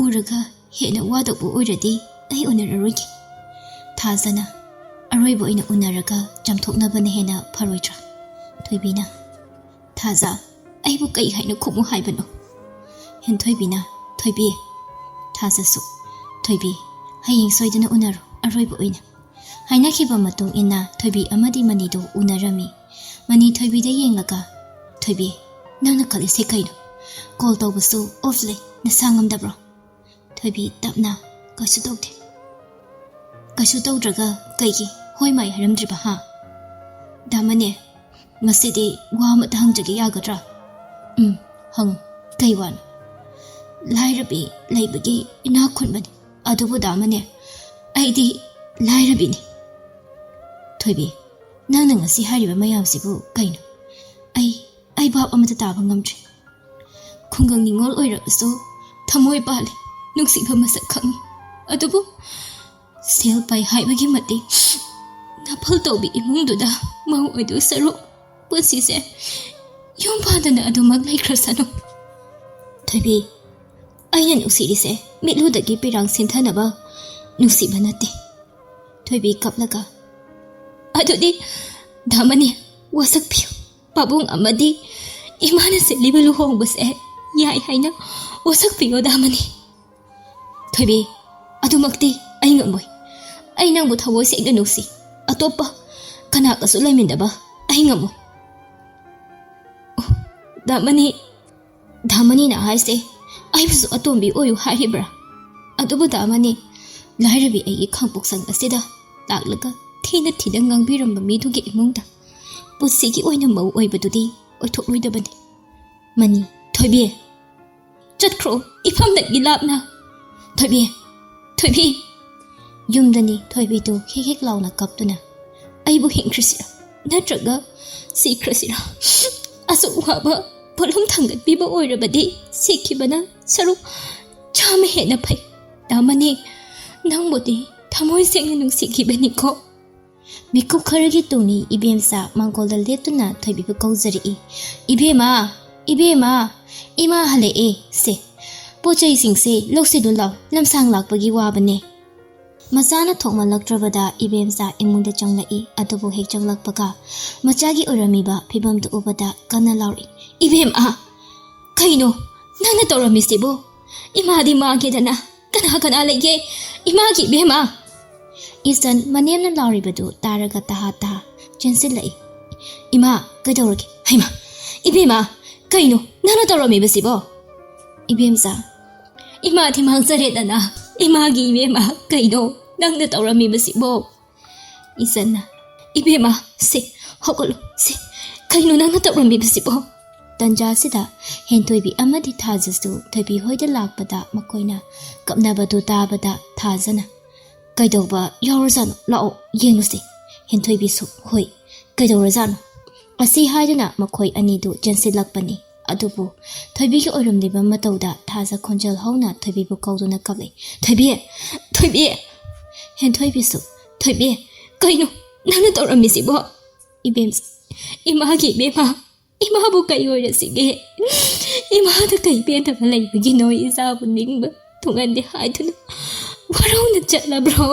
ꯎꯔꯒ ꯍꯦꯟꯅ ꯋꯥꯗꯧꯕ ꯑꯣꯏꯔꯗꯤ ꯑꯩ ꯎꯅꯔꯔꯣꯏꯒꯦ꯫" ꯊꯥꯖꯅ, "ꯑꯔꯣꯏꯕ ꯑꯣꯏꯅ ꯎꯅꯔꯒ ꯆꯥꯝꯊꯣꯛꯅꯕꯅ ꯍꯦꯟꯅ ꯐꯔꯣꯏꯗ꯭ꯔꯥ?" ꯊꯣꯏꯕꯤꯅ, "ꯊꯥꯖ, ꯑꯩꯕꯨ ꯀꯩ ꯍꯥꯏꯅ ꯈꯨꯝꯃꯨ ꯍꯥꯏꯕꯅꯣ?" ꯍꯦꯟꯊꯣꯏꯕꯤꯅ, "ꯊꯣꯏꯕꯤ꯫" ꯊꯥꯖꯁꯨ, "ꯊꯣꯏꯕꯤ, ꯍꯌꯦꯡ ꯁꯣꯏꯗꯅ ꯎꯅꯔꯣ, ꯑꯔꯣꯏꯕ ꯑꯣꯏꯅ꯫" ꯍꯥꯏꯅꯈꯤꯕ ꯃꯇꯨꯡ ꯏꯟꯅ ꯊꯣꯏꯕꯤ ꯑꯃꯗꯤ ꯃꯅꯤꯗꯨ ꯎꯅꯔꯝꯃꯤ꯫ ꯃꯅꯤ ꯊꯣꯏꯕꯤꯗ ꯌꯦꯡꯂꯒ, "ꯊꯣꯏꯕꯤ, ꯅꯪꯅ ꯈꯜꯂꯤꯁꯦ ꯀꯩꯅꯣ? ꯀꯣꯜ ꯇꯧꯕꯁꯨ ꯑꯣꯐ ꯂꯩ, ꯅꯁꯥ ꯉꯝꯗꯕ꯭ꯔꯣ?" ꯊꯣꯏꯕꯤ ꯇꯞꯅ, "ꯀꯩꯁꯨ ꯇꯧꯗꯦ꯫" "ꯀꯩꯁꯨ ꯇꯧꯗ꯭ꯔꯒ ꯀꯩꯒꯤ ꯍꯣꯏ ꯃꯥꯏ ꯍꯥꯏꯔꯝꯗ꯭ꯔꯤꯕ, ꯍꯥ?" "ꯗꯥ ꯃꯅꯤ, ꯉꯁꯤꯗꯤ ꯋꯥ ꯑꯃꯇ ꯍꯪꯖꯒꯦ ꯌꯥꯒꯗ꯭ꯔꯥ?" "ꯎꯝ, ꯍꯪꯉꯨ꯫ ꯀꯩ ꯋꯥꯅꯣ?" "ꯂꯥꯏꯔꯕꯤ ꯂꯩꯕꯒꯤ ꯏꯅꯥꯛ ꯈꯨꯟꯕꯅꯤ, ꯑꯗꯨꯕꯨ ꯗꯥ ꯃꯅꯤ, ꯑꯩꯗꯤ ꯂꯥꯏꯔꯕꯤꯅꯤ꯫" "ꯊꯣꯏꯕꯤ, ꯅꯪꯅ ꯉꯁꯤ ꯍꯥꯏꯔꯤꯕ ꯃꯌꯥꯝꯁꯤꯕꯨ ꯀꯩꯅꯣ? ꯑꯩ, ꯑꯩ ꯚꯥꯞ ꯑꯃꯇ ꯇꯥꯕ ꯉꯝꯗ꯭ꯔꯦ꯫ ꯈꯨꯡꯒꯪ ꯅꯤꯉꯣꯜ ꯑꯣꯏꯔꯕꯁꯨ ꯊꯃꯣꯏ ꯄꯥꯜꯂꯤ, ꯅꯨꯡꯁꯤꯕ ꯃꯁꯛ ꯈꯪꯉꯤ꯫ ꯑꯗꯨꯕꯨ ꯁꯦꯜ ꯄꯥꯏ ꯍꯥꯏꯕꯒꯤ ꯃꯇꯤꯛ ꯅꯥꯐꯜ ꯇꯧꯕꯤ ꯏꯃꯨꯡꯗꯨꯗ ꯃꯧ ꯑꯣꯏꯗꯣꯏ ꯁꯔꯨꯛ ꯄꯨꯟꯁꯤꯁꯦ ꯌꯨꯝ ꯄꯥꯟꯗꯅ ꯑꯗꯨꯃꯛ ꯂꯩꯈ꯭ꯔꯁꯅꯨ꯫" "ꯊꯣꯏꯕꯤ, ꯑꯩꯅ ꯅꯨꯡꯁꯤꯔꯤꯁꯦ ꯃꯤꯠꯂꯨꯗꯒꯤ ꯄꯤꯔꯥꯡ ꯁꯤꯟꯊꯅꯕ ꯅꯨꯡꯁꯤꯕ ꯅꯠꯇꯦ꯫" ꯊꯣꯏꯕꯤ ꯀꯞꯂꯒ, "ꯑꯗꯨꯗꯤ ꯗꯥ ꯃꯅꯤ, ꯋꯥꯁꯛꯄꯤꯌꯨ꯫ ꯄꯥꯕꯨꯡ ꯑꯃꯗꯤ ꯏꯃꯥꯅ ꯁꯤꯜꯂꯤꯕ ꯂꯨꯍꯣꯡꯕꯁꯦ ꯌꯥꯏ ꯍꯥꯏꯅ ꯋꯥꯁꯛꯄꯤꯌꯣ ꯗꯥ ꯃꯅꯤ꯫" "ꯊꯣꯏꯕꯤ, ꯑꯗꯨꯃꯛꯇꯤ ꯑꯩ ꯉꯝꯃꯣꯏ꯫ ꯑꯩ ꯅꯪꯕꯨ ꯊꯃꯣꯏ ꯁꯦꯡꯅ ꯅꯨꯡꯁꯤ꯫ ꯑꯇꯣꯞꯄ ꯀꯅꯥꯒꯁꯨ ꯂꯩꯃꯤꯟꯅꯕ ꯑꯩ ꯉꯝꯃꯣꯏ꯫" "ꯑꯣ, ꯗꯥ ꯃꯅꯤ, ꯗꯥ ꯃꯅꯤꯅ ꯍꯥꯏꯁꯦ ꯑꯩꯕꯨꯁꯨ ꯑꯇꯣꯝꯕꯤ ꯑꯣꯏꯌꯨ ꯍꯥꯏꯔꯤꯕ꯭ꯔꯥ? ꯑꯗꯨꯕꯨ ꯗꯥ ꯃꯅꯤ, ꯂꯥꯏꯔꯕꯤ ꯑꯩꯒꯤ ꯈꯥꯡꯄꯣꯛꯁꯪ ꯑꯁꯤꯗ ꯂꯥꯛꯂꯒ ꯊꯤꯅ ꯊꯤꯅ ꯉꯥꯡꯕꯤꯔꯝꯕ ꯃꯤꯗꯨꯒꯤ ꯏꯃꯨꯡꯗ ꯄꯨꯟꯁꯤꯒꯤ ꯑꯣꯏꯅ ꯃꯧ ꯑꯣꯏꯕꯗꯨꯗꯤ ꯑꯣꯏꯊꯣꯛꯂꯣꯏꯗꯕꯅꯤ꯫ ꯃꯅꯤ, ꯊꯣꯏꯕꯤ, ꯆꯠꯈ꯭ꯔꯣ, ꯏꯐꯝꯗꯒꯤ ꯂꯥꯞꯅ꯫ ꯊꯣꯏꯕꯤ, ꯊꯣꯏꯕꯤ!" ꯌꯨꯝꯗꯅꯤ ꯊꯣꯏꯕꯤꯗꯨ ꯍꯦꯛ ꯍꯦꯛ ꯂꯥꯎꯅ ꯀꯞꯇꯨꯅ, "ꯑꯩꯕꯨ ꯍꯤꯡꯈ꯭ꯔꯤꯁꯤꯔ? ꯅꯠꯇ꯭ꯔꯒ ꯁꯤꯈ꯭ꯔꯁꯤꯔꯥ? ꯑꯁꯨꯛ ꯋꯥꯕ ꯄꯣꯠꯂꯨꯝ ꯊꯥꯡꯒꯠꯄꯤꯕ ꯑꯣꯏꯔꯕꯗꯤ ꯁꯤꯈꯤꯕꯅ ꯁꯔꯨꯛ ꯆꯥꯝꯃ ꯍꯦꯟꯅ ꯐꯩ꯫ ꯇꯥꯃꯅꯤ, ꯅꯪꯕꯨꯗꯤ ꯊꯃꯣꯏ ꯁꯦꯡꯅ ꯅꯨꯡꯁꯤꯈꯤꯕꯅꯤꯀꯣ꯫ ꯃꯤꯀꯨꯞ ꯈꯔꯒꯤ ꯇꯨꯡꯅꯤ ꯏꯕꯦꯝꯆꯥ ꯃꯥꯡꯒꯣꯜꯗ ꯂꯦꯞꯇꯨꯅ ꯊꯣꯏꯕꯤꯕꯨ ꯀꯧꯖꯔꯛꯏ꯫ "ꯏꯕꯦꯝꯃ! ꯏꯕꯦꯝꯃ! ꯏꯃꯥ ꯍꯜꯂꯛꯑꯦ꯫ ꯁꯦ, ꯄꯣꯠ ꯆꯩꯁꯤꯡꯁꯦ ꯂꯧꯁꯤꯜꯂꯨ ꯂꯥꯎ, ꯂꯝꯁꯥꯡ ꯂꯥꯛꯄꯒꯤ ꯋꯥꯕꯅꯦ꯫" ꯃꯆꯥꯅ ꯊꯣꯛꯃꯜꯂꯛꯇ꯭ꯔꯕꯗ ꯏꯕꯦꯝꯆꯥ ꯏꯃꯨꯡꯗ ꯆꯪꯂꯛꯏ꯫ ꯑꯗꯨꯕꯨ ꯍꯦꯛ ꯆꯪꯂꯛꯄꯒ ꯃꯆꯥꯒꯤ ꯑꯣꯏꯔꯝꯃꯤꯕ ꯐꯤꯕꯝꯗꯨ ꯎꯕꯗ ꯀꯟꯅ ꯂꯥꯎꯔꯛꯏ, "ꯏꯕꯦꯝꯃ! ꯀꯩꯅꯣ ꯅꯪꯅ ꯇꯧꯔꯝꯃꯤꯁꯤꯕꯣ? ꯏꯃꯥꯗꯤ ꯃꯥꯡꯒꯦꯗꯅ ꯀꯅꯥ ꯀꯅꯥ ꯂꯩꯒꯦ? ꯏꯃꯥꯒꯤ ꯏꯕꯦꯝꯃ!" ꯏꯆꯟ ꯃꯅꯦꯝꯅ ꯂꯥꯎꯔꯤꯕꯗꯨ ꯇꯥꯔꯒ ꯇꯍꯥ ꯇꯍꯥ ꯆꯦꯟꯁꯤꯜꯂꯛꯏ꯫ "ꯏꯃꯥ, ꯀꯩꯗꯧꯔꯒꯦ? ꯍꯩꯃꯥ! ꯏꯕꯦꯝꯃ, ꯀꯩꯅꯣ ꯅꯪꯅ ꯇꯧꯔꯝꯃꯤꯕꯁꯤꯕꯣ?" ꯏꯕꯦꯝꯆꯥ, "ꯏꯃꯥꯗꯤ ꯃꯥꯡꯖꯔꯦꯗꯅ, ꯏꯃꯥꯒꯤ ꯏꯕꯦꯝꯃ, ꯀꯩꯅꯣ ꯅꯪꯅ ꯇꯧꯔꯝꯃꯤꯕꯁꯤꯕꯣ?" ꯏꯆꯟꯅ, "ꯏꯕꯦꯝꯃ, ꯁꯦ, ꯍꯧꯒꯠꯂꯨ, ꯁꯦ, ꯀꯩꯅꯣ ꯅꯪꯅ ꯇꯧꯔꯝꯃꯤꯕꯁꯤꯕꯣ?" ꯇꯟꯖꯥꯁꯤꯗ ꯍꯦꯟꯊꯣꯏꯕꯤ ꯑꯃꯗꯤ ꯊꯥꯖꯁꯨ ꯊꯣꯏꯕꯤ ꯍꯣꯏꯗ ꯂꯥꯛꯄꯗ ꯃꯈꯣꯏꯅ ꯀꯞꯅꯕꯗꯨ ꯇꯥꯕꯗ ꯊꯥꯖꯅ, "ꯀꯩꯗꯧꯕ ꯌꯥꯎꯔꯖꯥꯠꯅꯣ? ꯂꯥꯛꯑꯣ, ꯌꯦꯡꯉꯨꯁꯦ꯫" ꯍꯦꯟꯊꯣꯏꯕꯤꯁꯨ, "ꯍꯣꯏ, ꯀꯩꯗꯧꯔꯖꯥꯠꯅꯣ?" ꯑꯁꯤ ꯍꯥꯏꯗꯨꯅ ꯃꯈꯣꯏ ꯑꯅꯤꯗꯨ ꯆꯦꯟꯁꯤꯜꯂꯛꯄꯅꯤ꯫ ꯑꯗꯨꯕꯨ ꯊꯣꯏꯕꯤꯒꯤ ꯑꯣꯏꯔꯝꯂꯤꯕ ꯃꯇꯧꯗ ꯊꯥꯖ ꯈꯣꯟꯖꯦꯜ ꯍꯧꯅ ꯊꯣꯏꯕꯤꯕꯨ ꯀꯧꯗꯨꯅ ꯀꯞꯂꯛꯏ, "ꯊꯣꯏꯕꯤ! ꯊꯣꯏꯕꯤ!" ꯍꯦꯟꯊꯣꯏꯕꯤꯁꯨ, "ꯊꯣꯏꯕꯤ, ꯀꯩꯅꯣ ꯅꯪꯅ ꯇꯧꯔꯝꯃꯤꯁꯤꯕꯣ?" ꯏꯕꯦꯝ, "ꯏꯃꯥꯒꯤ ꯏꯕꯦꯝꯃ, ꯏꯃꯥꯕꯨ ꯀꯩ ꯑꯣꯏꯔꯁꯤꯒꯦ? ꯏꯃꯥꯗ ꯀꯩ ꯄꯦꯟꯗꯕ ꯂꯩꯕꯒꯤꯅꯣ ꯏꯆꯥꯕꯨ ꯅꯤꯡꯕ ꯊꯨꯡꯍꯟꯗꯦ ꯍꯥꯏꯗꯨꯅ ꯋꯥꯔꯧꯅ ꯆꯠꯂꯕ꯭ꯔꯣ?"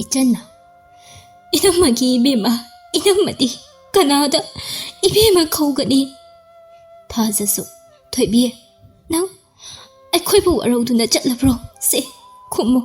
ꯏꯆꯟꯅ, "ꯏꯅꯝꯃꯒꯤ ꯏꯕꯦꯝꯃ, ꯏꯅꯝꯃꯗꯤ ꯀꯅꯥꯗ ꯏꯕꯦꯝꯃ ꯀꯧꯒꯅꯤ?" ꯊꯥꯖꯁꯨ, "ꯊꯣꯏꯕꯤ, ꯅꯪ ꯑꯩꯈꯣꯏꯕꯨ ꯋꯥꯔꯧꯗꯨꯅ ꯆꯠꯂꯕ꯭ꯔꯣ? ꯁꯦ, ꯈꯨꯝꯃꯨ,